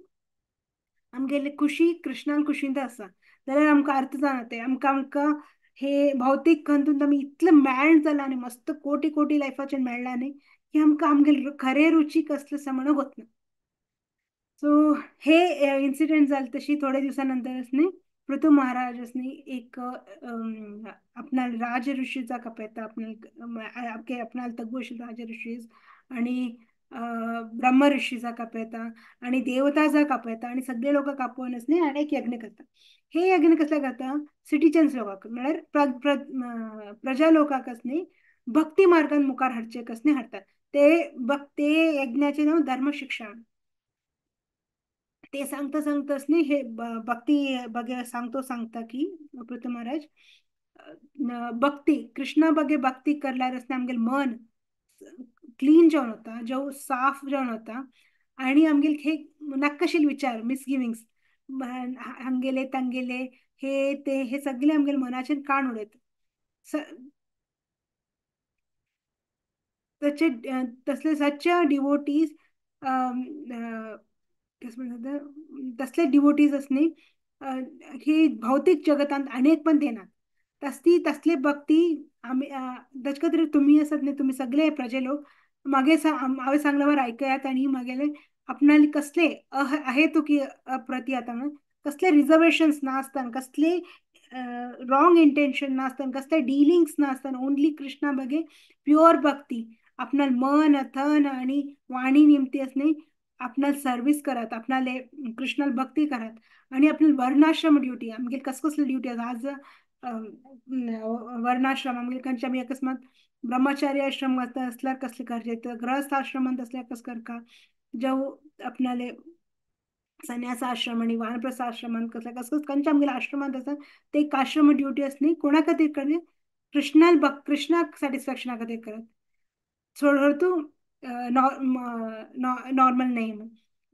आमगेले खुशी कृष्णान खुशींत आसा जाल्यार आमकां अर्थ जाणा ते आमकां आमकां हे भौतीक अंतून आमी इतले मेळ जाला न्ही मस्त कोटी कोटी लायफाचेर मेळ्ळा न्ही की आमकां आमगेले खरे रुची कसले आसा म्हणून वतना. सो हे इन्सिडेंट जाले तशी थोडे दिवसा नंतरच न्ही पृथु महाराज न्ही एक आपणा राज ऋषीचा कपेता आपणाल तग्गू राज ऋषीज आणि ब्रह्म ऋषीचा कापयता आणि देवताचा कापयता आणि सगळे लोक कापोवनच न्ही आनी एक यज्ञ करता. हे यज्ञ कसले करता सिटीजन्स लोकांक म्हळ्यार प्रजा लोकांकच न्ही भक्ती मार्गान मुखार हाडचे कसले हाडतात ते ते यज्ञाचे नाव धर्मशिक्षण. ते सांगता सांगताच न्ही हे भक्ती बगे सांगतो सांगता की पृथु महाराज भक्ती कृष्णा बगे भक्ती करल्यार आमगेले मन क्लीन जावन वता जेव साफ जावन वता आनी आमगेले हे नाकाशील विचार मिसगिविंग्स हांगेले तांगेले हे ते हे सगळे आमगेले मनाचेर काण उडयता. तशे तसले सच्चे डिवोटीज तसले डिवोटीज आसनी ही भौतीक जगतांत अनेक पण देनात तसली तसले भक्ती आमी ताचे खातीर तुमी आसात न्ही तुमी सगळे प्रजे लोक मागे हांवें सांगल्यावर आयकयात आनी मागेले आपणाले कसले अहेतुकी प्रती आतां कसले रिजर्वेशन्स नासतना कसले रॉंग इंटेन्शन नासतना कसले डिलिंग्स नासतना ओनली कृष्णा बगे प्युअर भक्ती आपणाल मन थन आणि वाणी निमती असणे आपणाल सर्वीस करात आपणाले कृष्णाल भक्ती करात आणि आपली वर्णाश्रम ड्युटी आमगे कस कसले ड्युटी आसा आज वर्णाश्रम आमगे खंयचे आमी अकस्मात ब्रह्मचारी आश्रम असल्यार कसले करचे गृहस्थ आश्रमांत असल्यार कस करका जावं आपणाले संन्यास आश्रम आणि वानप्रस्थ आश्रमांत कसले कस खंयच्या आमगेल्या आश्रमांत आसा ते एक आश्रम ड्युटी आसली कोणा खातीर करचे कृष्णाल कृष्णाक सॅटिस्फॅक्शना खातीर करत सोड तूं नॉर्मल न्ही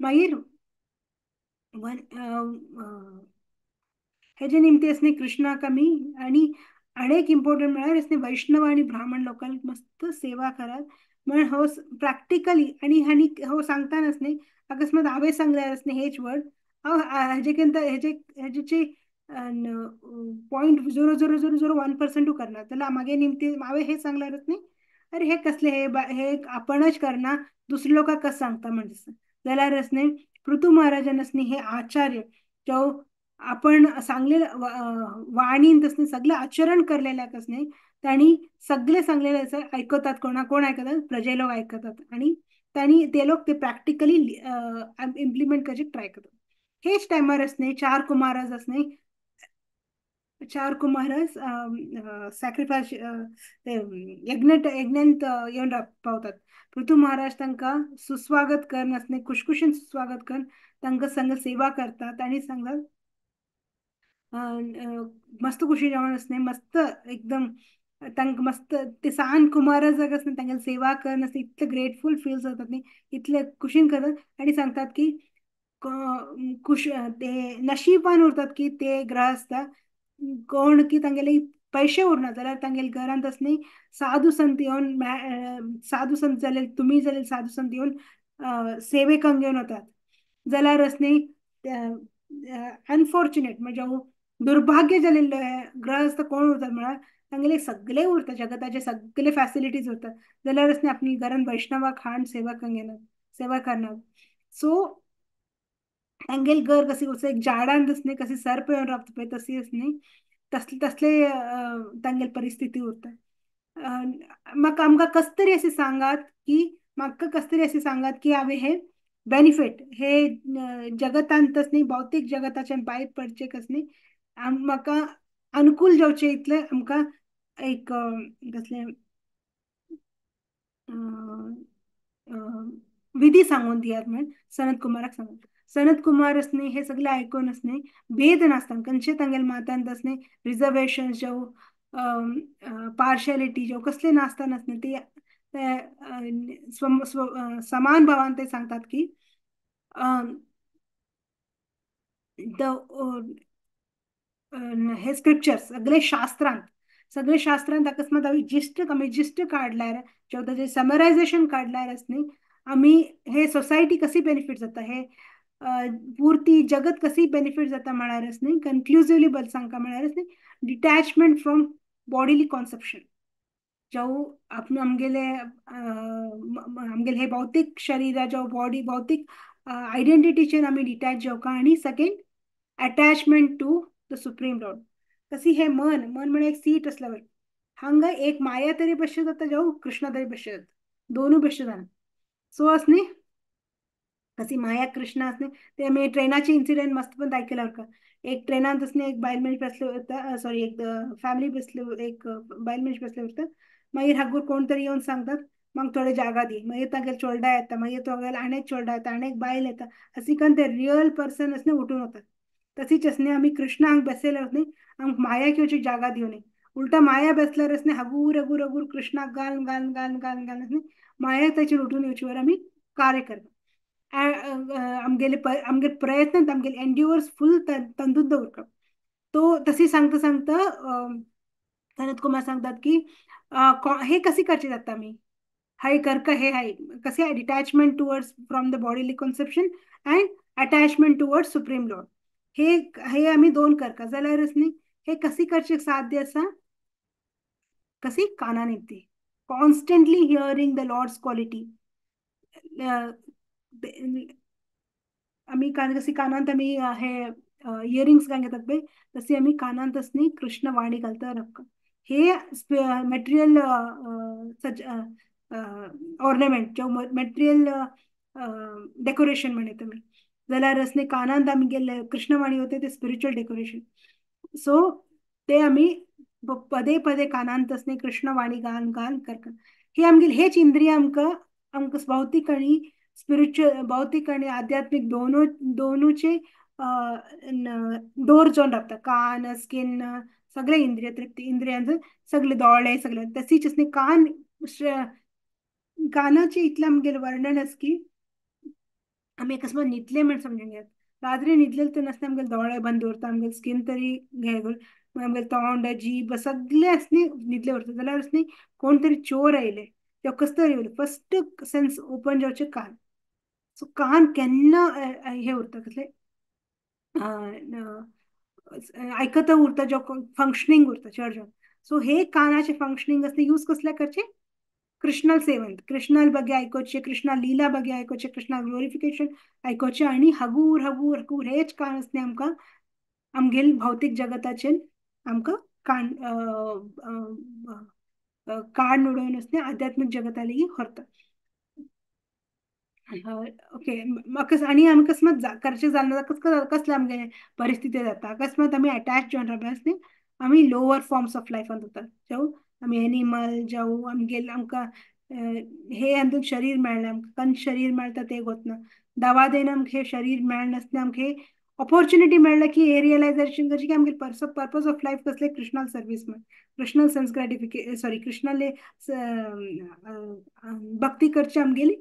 मागीर हेजे निमते आसली कृष्णाक आमी आनी अनेक इम्पॉर्टंट म्हळ्यार आसली वैष्णव आनी ब्राह्मण लोकांक मस्त सेवा करात म्हण हो प्रॅक्टिकली आनी हांणी हो सांगता नासली अकस्मात हांवें सांगल्यार आसली हेच वर्ड हांव हेजे हेजे हेजेची 0.00001% करना जाल्यार मागे निमते हांवें हें सांगल्यारच न्ही अरे हे कसले हे हे आपणच करना दुसरे लोकांक कस सांगता म्हण दिसता जाल्यार न्ही पृथु महाराजान न्ही हे आचार्य जो आपण सांगलेलं वाणीन तसले सगळे आचरण करलेले न्ही तांणी सगळे सांगलेले आयकतात कोणा कोण आयकतात प्रजे लोक आयकतात आणि तांणी ते लोक ते प्रॅक्टिकली इम्प्लिमेंट करचे ट्राय करतात. हेच टायमार न्ही चार कुमारस न्ही चार कुमारस सॅक्रिफायस ते यज्ञ यज्ञांत येवन पावतात. पृथु महाराज तांकां सुस्वागत कर आसले खुशखुशीन सुस्वागत कर तांकां संग सेवा करतात आनी सांगतात मस्त खुशी जावन आसले मस्त एकदम तांकां मस्त ते सान कुमारस आसले तांगेली सेवा कर आसले इतले ग्रेटफूल फील जातात न्ही इतले खुशीन करतात आनी सांगतात की खुश ते नशीबान उरतात की ते गृहस्थ कोण की तांगेले पयशे उरना जाल्यार तांगेले घरांत आसली साधू संत येवन साधू संत जाल्यार तुमी जाल्यार साधू संत येवन सेवेकांक घेवन वतात जाल्यार आसली अनफॉर्च्युनेट म्हणजे दुर्भाग्य जालेले गृहस्थ कोण उरतात म्हळ्यार तांगेले सगळे उरता जगताचे सगळे फॅसिलिटीज उरतात जाल्यार आसली आपली घरान वैष्णवाक हाड सेवा घेनात सेवा करनात. सो तांगेले घर कशी एक झाडान आसली कशी सर्प येवन रावता पळय तशी आसली तसले तसले तांगेली परिस्थिती उरता. म्हाका आमकां कस तरी अशें सांगात की म्हाका कस तरी अशें सांगात की हांवें हें बेनिफीट हे जगतांतच न्ही, भौतीक जगताच्यान भायर पडचे कसली म्हाका अनुकूल जावचे इतले आमकां एक कसलें विधी सांगून दियात म्हण सनत कुमाराक सांगून. सनत कुमार असणे हे सगळे आयकून असणे भेद नासता खंयचे तांगेले मातांत असणे रिजर्वेशन जावं पार्शियलिटी जावं कसले नासता नासणे ते समान भावान ते सांगतात की हे स्क्रिप्चर्स सगळे शास्त्रांत, सगळे शास्त्रांत अकस्मात आमी जिस्ट, आमी जिस्ट काडल्यार जावं ताजें समरायझेशन काडल्यार न्ही आमी हे सोसायटी कशी बेनिफीट जाता, हे पुर्ती जगत कशी बेनिफीट जाता म्हळ्यारच न्ही कन्क्लुजिवली बरें सांगता म्हळ्यारच न्ही डिटॅचमेंट फ्रॉम बॉडीली कॉन्सेप्शन जावं आपण आमगेले आमगेले हे भौतीक शरीरा जावं बॉडी भौतीक आयडेंटिटीचेर आमी डिटॅच जावका. आनी second attachment to the supreme lord. कशी हे मन, मन म्हळ्यार एक सीट आसल्यावर हांगा एक माया तरी बसचे जाता जावं कृष्णा तरी बसचे जाता, दोनूय बसचे जाना. सो अस न्ही कशी माया कृष्णा आस न्ही ते आमी ट्रेनाचे इन्सिडेंट मस्त पण आयकला का. एक ट्रेनांत आस न्ही एक बायल मनीस बसले वता, सॉरी एक फॅमिली बसले, एक बायल मनीस बसले वता, मागीर हागूर कोण तरी येवन सांगतात मग थोडे जागा दी, मागीर तागेले चोरडा येता, मागीर तागेले आनी एक चोरडा येता, आनी एक बायल येता, अशी करून ते रियल पर्सन आस न्ही उठून वतात. तशीच आस न्ही आमी कृष्णाक बसयले न्ही आमकां मायाक येवची जागा दिवनी, उलटा माया बसल्यार आस न्ही हगूर हगूर हगूर कृष्णाक घाल घाल घाल घाल घाल न्ही माया ताचेर उठून येवची वर आमी कार्य करता. आमगेले आमगेले प्रयत्न आमगेले एन्ड्युअर्स फूल तंदूत दवरता. तो तशी सांगता सांगता सनत कुमार सांगतात की हे कशी करचे जाता आमी हाय करका हे हाय कसे detachment towards from the bodily conception and attachment towards supreme lord, हे हे आमी दोन करका जाल्यारच न्ही हे कशी करचे साध्य आसा कशी कानान येते constantly hearing the lord's quality. आमी कान कशी कानांत आमी हे इयरिंग्स घालून घेतात पळय तशी आमी कानांत न्ही कृष्ण वाणी घालता रक्कम हे मटेरियल ऑर्नामेंट जावं मटेरियल डेकोरेशन म्हणटा आमी जाल्यार न्ही कानांत आमी गेल्ले कृष्णवाणी होते ते स्पिरिच्युअल डेकोरेशन. सो ते आमी पदे पदे कानांत न्ही कृष्णवाणी घाल घाल करता. हे आमगेले हेच इंद्रिय आमकां आमकां भौतीक आनी स्पिरिच्युअल भौतीक आनी आध्यात्मीक दोनू दोनूचे डोर जावन रावता. कान स्किन सगळे इंद्रिय तृप्ती इंद्रियांचे सगळे दोळे सगळे तशीच न्ही कान कानाचे इतलें आमगेलें वर्णन आसा की आमी अकस्मात न्हिदले म्हण समजून घेयात. रात्री न्हिदलेले तेन्ना आसतना आमगेले दोळे बंद दवरता, आमगेले स्किन तरी हे आमगेले तोंड जीब सगळे आसनी न्हिदले उरता. जाल्यार न्ही कोण तरी चोर आयले किंवा कसो तरी येयले फस्ट सेन्स ओपन जावचे कान. सो कान केन्ना हे उरता कसले आयकता उरता जो फंक्शनींग उरता चड जावन. सो हे कानाचे फंक्शनींग आसता यूज कसले करचे कृष्णा सेवन, कृष्णा बगे आयकोचे, कृष्णा लीला बगे आयकोचे, कृष्णा ग्लोरिफिकेशन आयकोचे आनी हगूर हगूर हगूर हेच कान आसता आमकां आमगेले भौतीक जगताचेर आमकां कान कान उडोवन आसता आध्यात्मीक जगता लेगीत व्हरता. ओके आनी आमी अकस्मात करचें जालें कसलें आमगे परिस्थिती जाता अकस्मात आमी अटॅच जावन रावता न्ही आमी लोवर फॉर्म्स ऑफ लायफान वता जावं आमी एनिमल जावं आमगेले आमकां हे हातूंत शरीर मेळ्ळें आमकां कन शरीर मेळटा तें गोतना दवा देन आमकां हें शरीर मेळनासतना आमकां हे ऑपॉर्च्युनिटी मेळ्ळें की हे रियलायझेशन करचें की आमगे पर्पज ऑफ लायफ कसलें कृष्णा सर्वीस म्हण, कृष्णा सेन्स ग्रॅटिफिके सॉरी कृष्णाले भक्ती करची आमगेली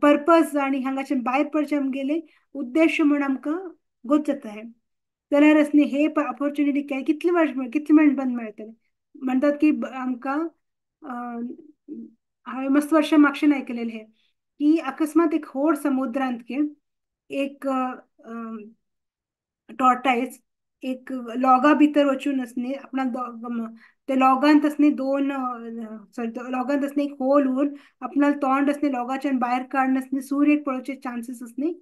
पर्पज आनी हांगाच्यान भायर पडचें आमगेले उद्देश म्हण आमकां गोत जाता. हें जाल्यार न्ही हे ऑपॉर्च्युनिटी कितले वर्स कितले मिनट बंद मेळटले म्हणटात की आमकां हांवें मस्त वर्सां मागशेन आयकलेलें हें की अकस्मात एक व्हड समुद्रांत के एक टॉर्टायज एक लॉगा भितर वचून आसनी आपणाक ते लॉगांत आसनी दोन सॉरी लॉगांत आसनी एक होल उरून आपणाक तोंड आसनी लॉगाच्यान भायर काडून आसनी सूर्य पळोवचे चान्सीस आसनी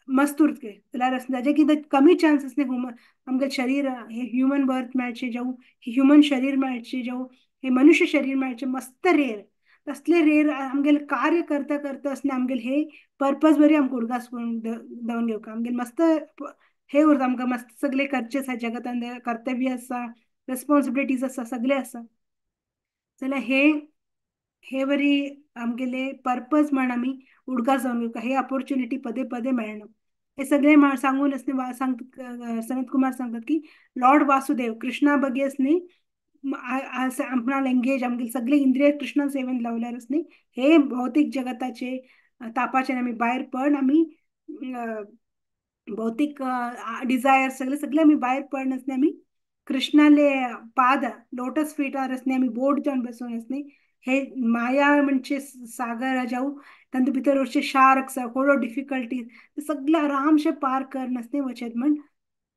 मस्त उरतले. जाल्यार आसनी ताजे कितें कमी चान्स आसनी ह्युमन आमगे शरीर हे ह्युमन बर्थ मेळचें जावं ह्युमन शरीर मेळचें जावं हे मनुष्य शरीर मेळचें मस्त रेर. तसले रेर आमगेले कार्य करता करता आसतना आमगेले हे पर्पज बरी आमकां उडगास करून दवरून घेवंक आमगेले मस्त हे उरता. आमकां मस्त सगळे करचे आसा, जगतान कर्तव्य आसा, रेस्पॉन्सिबिलिटीज आसा, सगळे आसा. जाल्यार हे हे वरी आमगेले पर्पज म्हण आमी उडगास जावन घेवंक हे ऑपोर्चुनिटी पदे पदे मेळना. हे सगळे सांगून आसने सनत कुमार सांगतात की लॉर्ड वासुदेव कृष्णा बगे न्ही आपणाल एंगेज आमगेले सगळे इंद्रिय कृष्णा सेवेन लावल्यार न्ही हे भौतीक जगताचे तापाचे आमी भायर पड, आमी भौतीक डिझायर सगळे सगळे आमी भायर पड आसने आमी कृष्णाले पाद लोटस फिटार आसने आमी बोट जावन बसून आसने हे माया म्हणजे सागर जावं तांतू भितर उरचे शार्क्स थोडो डिफिकल्टी सगळे आरामशे पार कर नासने वचत म्हण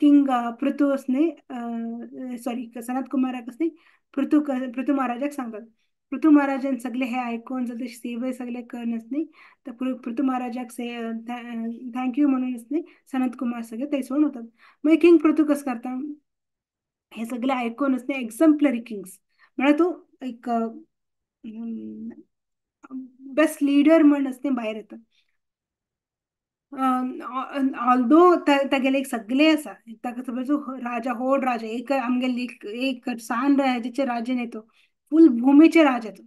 किंग पृथू असने सॉरी सनत कुमाराक असने पृथू पृथू महाराजाक सांगतात. पृथू महाराजान सगळे हे आयकून जाल्यार सेवे सगळे कर नासने तर पृथू महाराजाक से thank you म्हणून असने सनत कुमार सगळे थंयसून वतात. मागीर किंग पृथू कसं करता हे सगळे आयकून असने एक्झाम्पलरी किंग्स म्हळ्यार तो एक बेस्ट लिडर म्हण असने भायर येता. ऑल्दो तागेले सगळे आसा, ताका समज राजा होड राजा एक आमगेले एक सान राजाचे राजा न्ही तो, फूल भुमीचे राजा तो,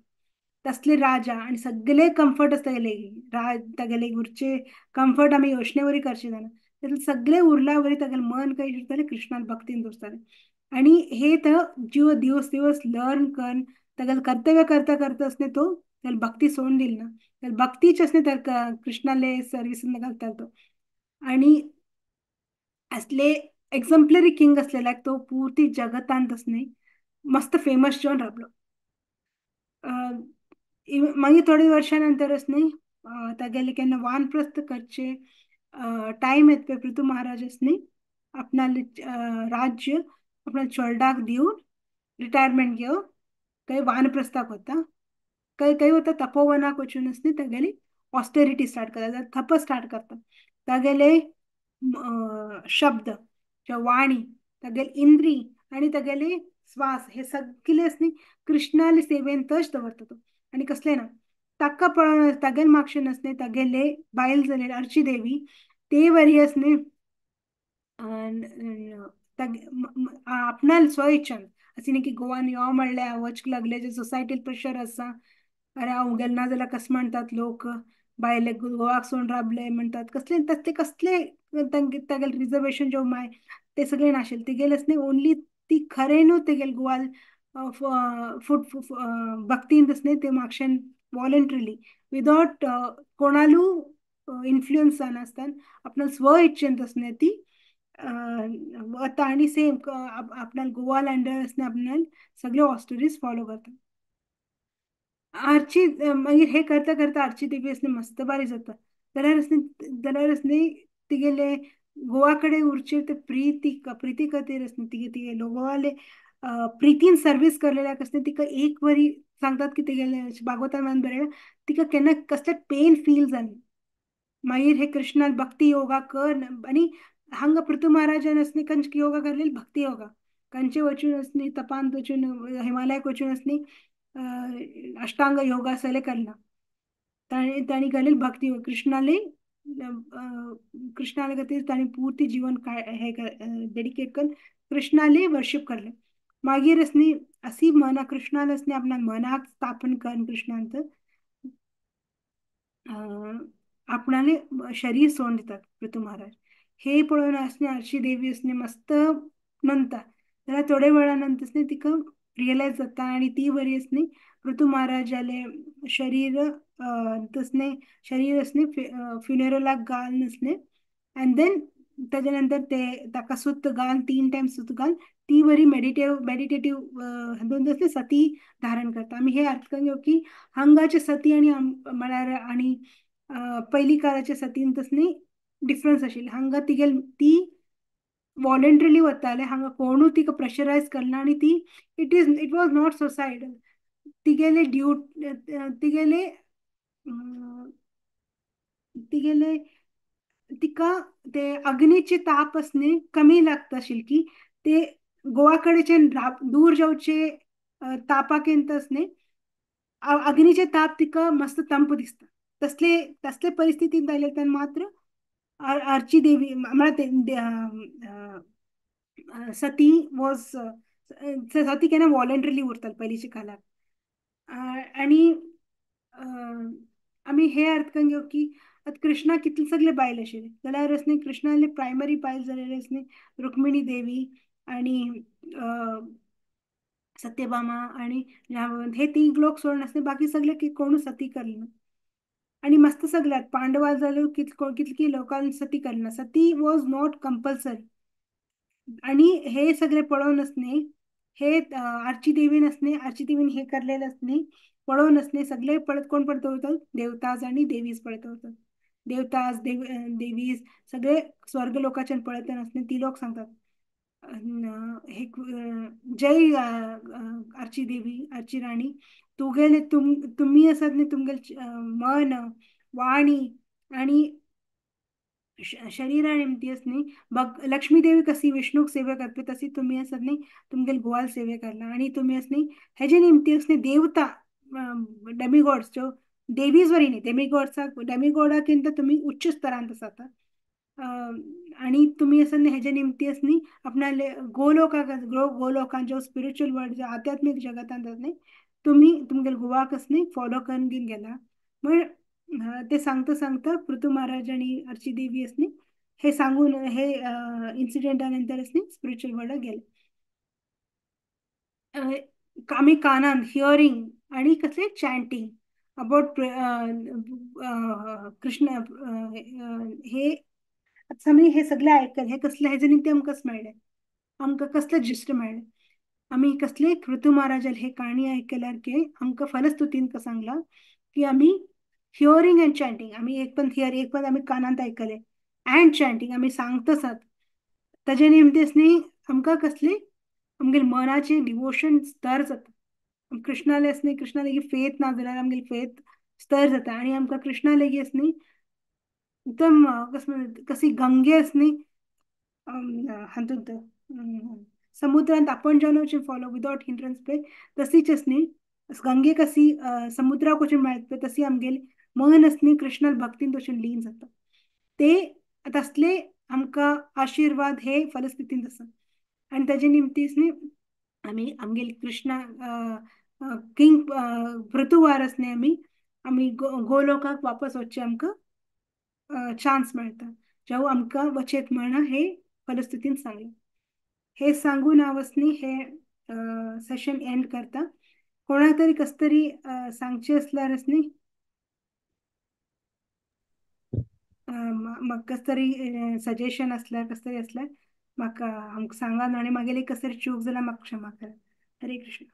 तसले राजा आनी सगळे कम्फर्ट आसता तागेले तागेले उरचे कम्फर्ट आमी योजने वरी करचे जाणा, तातूंत सगळे उरल्या वरी तागेलें मन खंय उरतालें कृष्णान भक्तीन दवरतालें. आनी हे तर जीव दिवस दिवस लर्न करून तागेलें कर्तव्य करता करता आसने तो तागेली भक्ती सोडून दिली ना, तागेली भक्तीच आसने ताका कृष्णाले सर्विसीन घालतालो तो. आनी असले एक्झाम्पलरी किंग असलेल्याक तो पुर्ती जगतांत आसने मस्त फेमस जावन रावलो. मागीर थोडे वर्षां नंतरच न्ही तागेले केन्ना वानप्रस्थ करचे टायम येत पळय पृथू महाराज न्ही आपणाले राज्य आपणा चोरडाक दिवन रिटायरमेंट घेवन काही वानप्रस्थाक वता, काही काही वता तपोवनाक वचून न्ही तागेली ऑस्टेरिटी स्टार्ट करता, तप स्टार्ट करता. तागेले शब्द वाणी तागेले इंद्री आनी तागेले श्वास हे सगळे न्ही कृष्णाले सेवेंतच दवरता तो. आनी कसले ना ताका पळोवन तागेले मागशेन न्ही तागेले बायल जालेली अर्ची देवी ते वरी न्ही आपणाल स्व इच्छान अशी न्ही की गोवान यो म्हणल्यार वचूंक लागले जे सोसायटीन प्रेशर आसा, अरे हांव गेलें ना जाल्यार कशें म्हणटात लोक, बायले गोवाक सोडून राबले म्हणटात, कसले तसले कसले तागेले रिजर्वेशन ज्यो माय ते सगळे नाशिल्ले तिगेले न्ही ओनली ती खरें न्हू तेगेले गोवाल फूट भक्तीन न्ही ते मागशेन वॉलंटरीली विदाउट कोणालू इन्फ्लुयन्स जायनासतना आपणा स्व इच्छेन तसने ती वता आनी सेम आपणाल गोवा लँडर आसतना आपणाल सगळे ऑस्टरीज फॉलो करता. आरची मागीर हे करता करता आरची देवी आसने मस्त बारी जाता जाल्यार आसने तिगेले गोवा कडेन उरचे ते प्रिती प्रिती खातीर आसने तिगे तिगे गोवाले प्रितीन सर्वीस करलेल्याक आसने तिका एक वरी सांगतात की तिगेले भागवतान बरयलां तिका केन्ना कसलें पेन फील जालें. मागीर हे कृष्णान भक्ती योगा कर आनी हांगा पृथू महाराजान आसने कंच योगा करलेली भक्ती योगा कंचे वचून आसने तपांत वचून हिमालयाक वचून आसने अष्टांग योगा सगळे करला ताणी केलेली भक्ती कृष्णाले कृष्णाले खातीर ताणी पुर्ती जीवन हे डेडिकेट करून कृष्णाले वर्शिप करले. मागीर आसनी अशी मना कृष्णाले आसनी आपल्या मनाक स्थापन करून कृष्णांत आपणाले शरीर सोडून दितात पृथू महाराज. हे पळोवन आसने आरशी देवी आसने मस्त म्हणटा जाल्यार थोडे वेळा नंतर न्ही तिका रियलायज जाता आनी ती बरी आसनी पृथू महाराजाले शरीर तसने शरीर आसनी फ्युनरलाक घालून आसले आनी देन ताज्या नंतर ते ताका सुत घालून 3 टायम सुत घालून ती बरी मेडिटेटिव्ह हातूंत आसली सती धारण करता. आमी हे अर्थ घेवं की हांगाचे सती आनी म्हळ्यार आनी पयलीं काळाचे सतीन तसली डिफरन्स आशिल्ले. हांगा तिगेल ती वॉलंटरीली वताले, हांगा कोणूय तिका प्रेशरायज करना आनी ती it was not suicidal. तिगेले ड्यूट तिगेले तिगेले तिका ते अग्नीचे ताप आसने कमी लागता आशिल्ली की ते गोवा कडेच्यान दूर जावचे तापाक आसने अग्नीचे ताप तिका मस्त तंप दिसता. तसले तसले परिस्थितींत आयले तेन्ना मात्र आरची देवी म्हळ्यार सती वॉज सती केन्ना वॉलंटरीली उरताली पयलींच्या काळार. आनी आमी हे अर्थ करून घेवं की आतां कृष्णा कितले सगळे बायल आशिल्ले जाल्यार न्ही कृष्णाले प्रायमरी बायल जालेली न्ही रुक्मिणी देवी आनी सत्यभामा आनी हे तीग लोक सोडून आसले, बाकी सगळे कोणूच सती करले ना. आनी मस्त सगळ्यात पांडवा जाल्यो कितकी लोकांनी सती करली ना. सती वॉज not compulsory. आनी हे सगळे पळोवनच न्ही हे आरची देवीन न्ही आरची देवीन हे करलेलेच न्ही पळोवनच न्ही सगळे पळत कोण पळत वतात देवताज आनी देवीज पळत वतात. देवताज देवीज सगळे स्वर्ग लोकाच्यान पळयत न्ही ती लोक सांगतात हे जय आरची देवी आरची राणी तुगेले तुमी आसात न्ही तुमगेले मन वाणी आनी शरीरा निमती न्ही लक्ष्मी देवी कशी विष्णूक सेवा करता तशी तुमी आसात न्ही तुमगेले गोवाल सेवा करला आनी तुमी आस न्ही हेजे निमती न्ही देवता डेमिगॉड्स ज्यो देवीज वरी न्ही डेमिगॉड्साक डेमिगॉडाकिंत तुमी उच्च स्तरांत आसात आनी तुमी आसा न्ही हेजे निमती न्ही आपणाले गोलोकाक गोलोकान जो स्पिरिच्युअल वर्ल्ड जो आध्यात्मीक जगतांत आसा न्ही तुमी तुमगेले गोवाक न्ही फॉलो करून घेवन गेला. म्हण ते सांगता सांगता पृथु महाराज आनी आरची देवी न्ही हे सांगून हे इन्सिडेंटा नंतर न्ही स्पिरिच्युअल वर्ल्डाक गेले. आमी कानान हियरींग आनी कसले चॅन्टींग अबाउट कृष्ण हे आमी हे सगळे आयकले हे कसले हेजे निमतान आमकां मेळ्ळें आमकां कसले जिस्ट मेळ्ळें आमी कसले पृथु महाराजाले हे काणी आयकल्यार की आमकां फलस्तुतीन सांगलां की आमी हियरींग अँड चॅन्टींग आमी एक पण here एक पण आमी कानांत आयकले अँड चॅन्टींग आमी सांगता आसात ताजे निमतीस न्ही आमकां कसले आमगेले मनाचे डिवोशन स्तर जाता. कृष्णाले न्ही कृष्णा लेगीत फेथ ना जाल्यार आमगेले फेथ स्तर जाता आनी आमकां कृष्णा लेगीत न्ही एकदम कशी गंगे न्ही हातूंत समुद्रांत आपण जावन वचून फॉलो विदाउट हिंड्रन्स पळय तशीच न्ही गंगे कशी समुद्राक वचून मेळटा पळय तशी आमगेली मन न्ही कृष्णाल भक्तीन वचून लीन जाता. ते तसले आमकां आशिर्वाद हे फलस्थितींत आसा आनी ताजे निमतीच न्ही आमी आमगेली कृष्णा किंग पृथुवारस न्ही आमी आमी गोलोकाक वापस वचचें आमकां चान्स मेळटा जेव आमकां वचेत म्हणा हे फलस्थितीन सांगलें. हे सांगून हांव न्ही हे सेशन एंड करता. कोणाक तरी कस तरी सांगचें आसल्यार न्ही म्हाका कस तरी सजेशन आसल्यार कस तरी आसल्यार म्हाका आमकां सांगात आनी मागीर कस तरी चूक जाल्यार म्हाका क्षमा करात. हरे कृष्ण.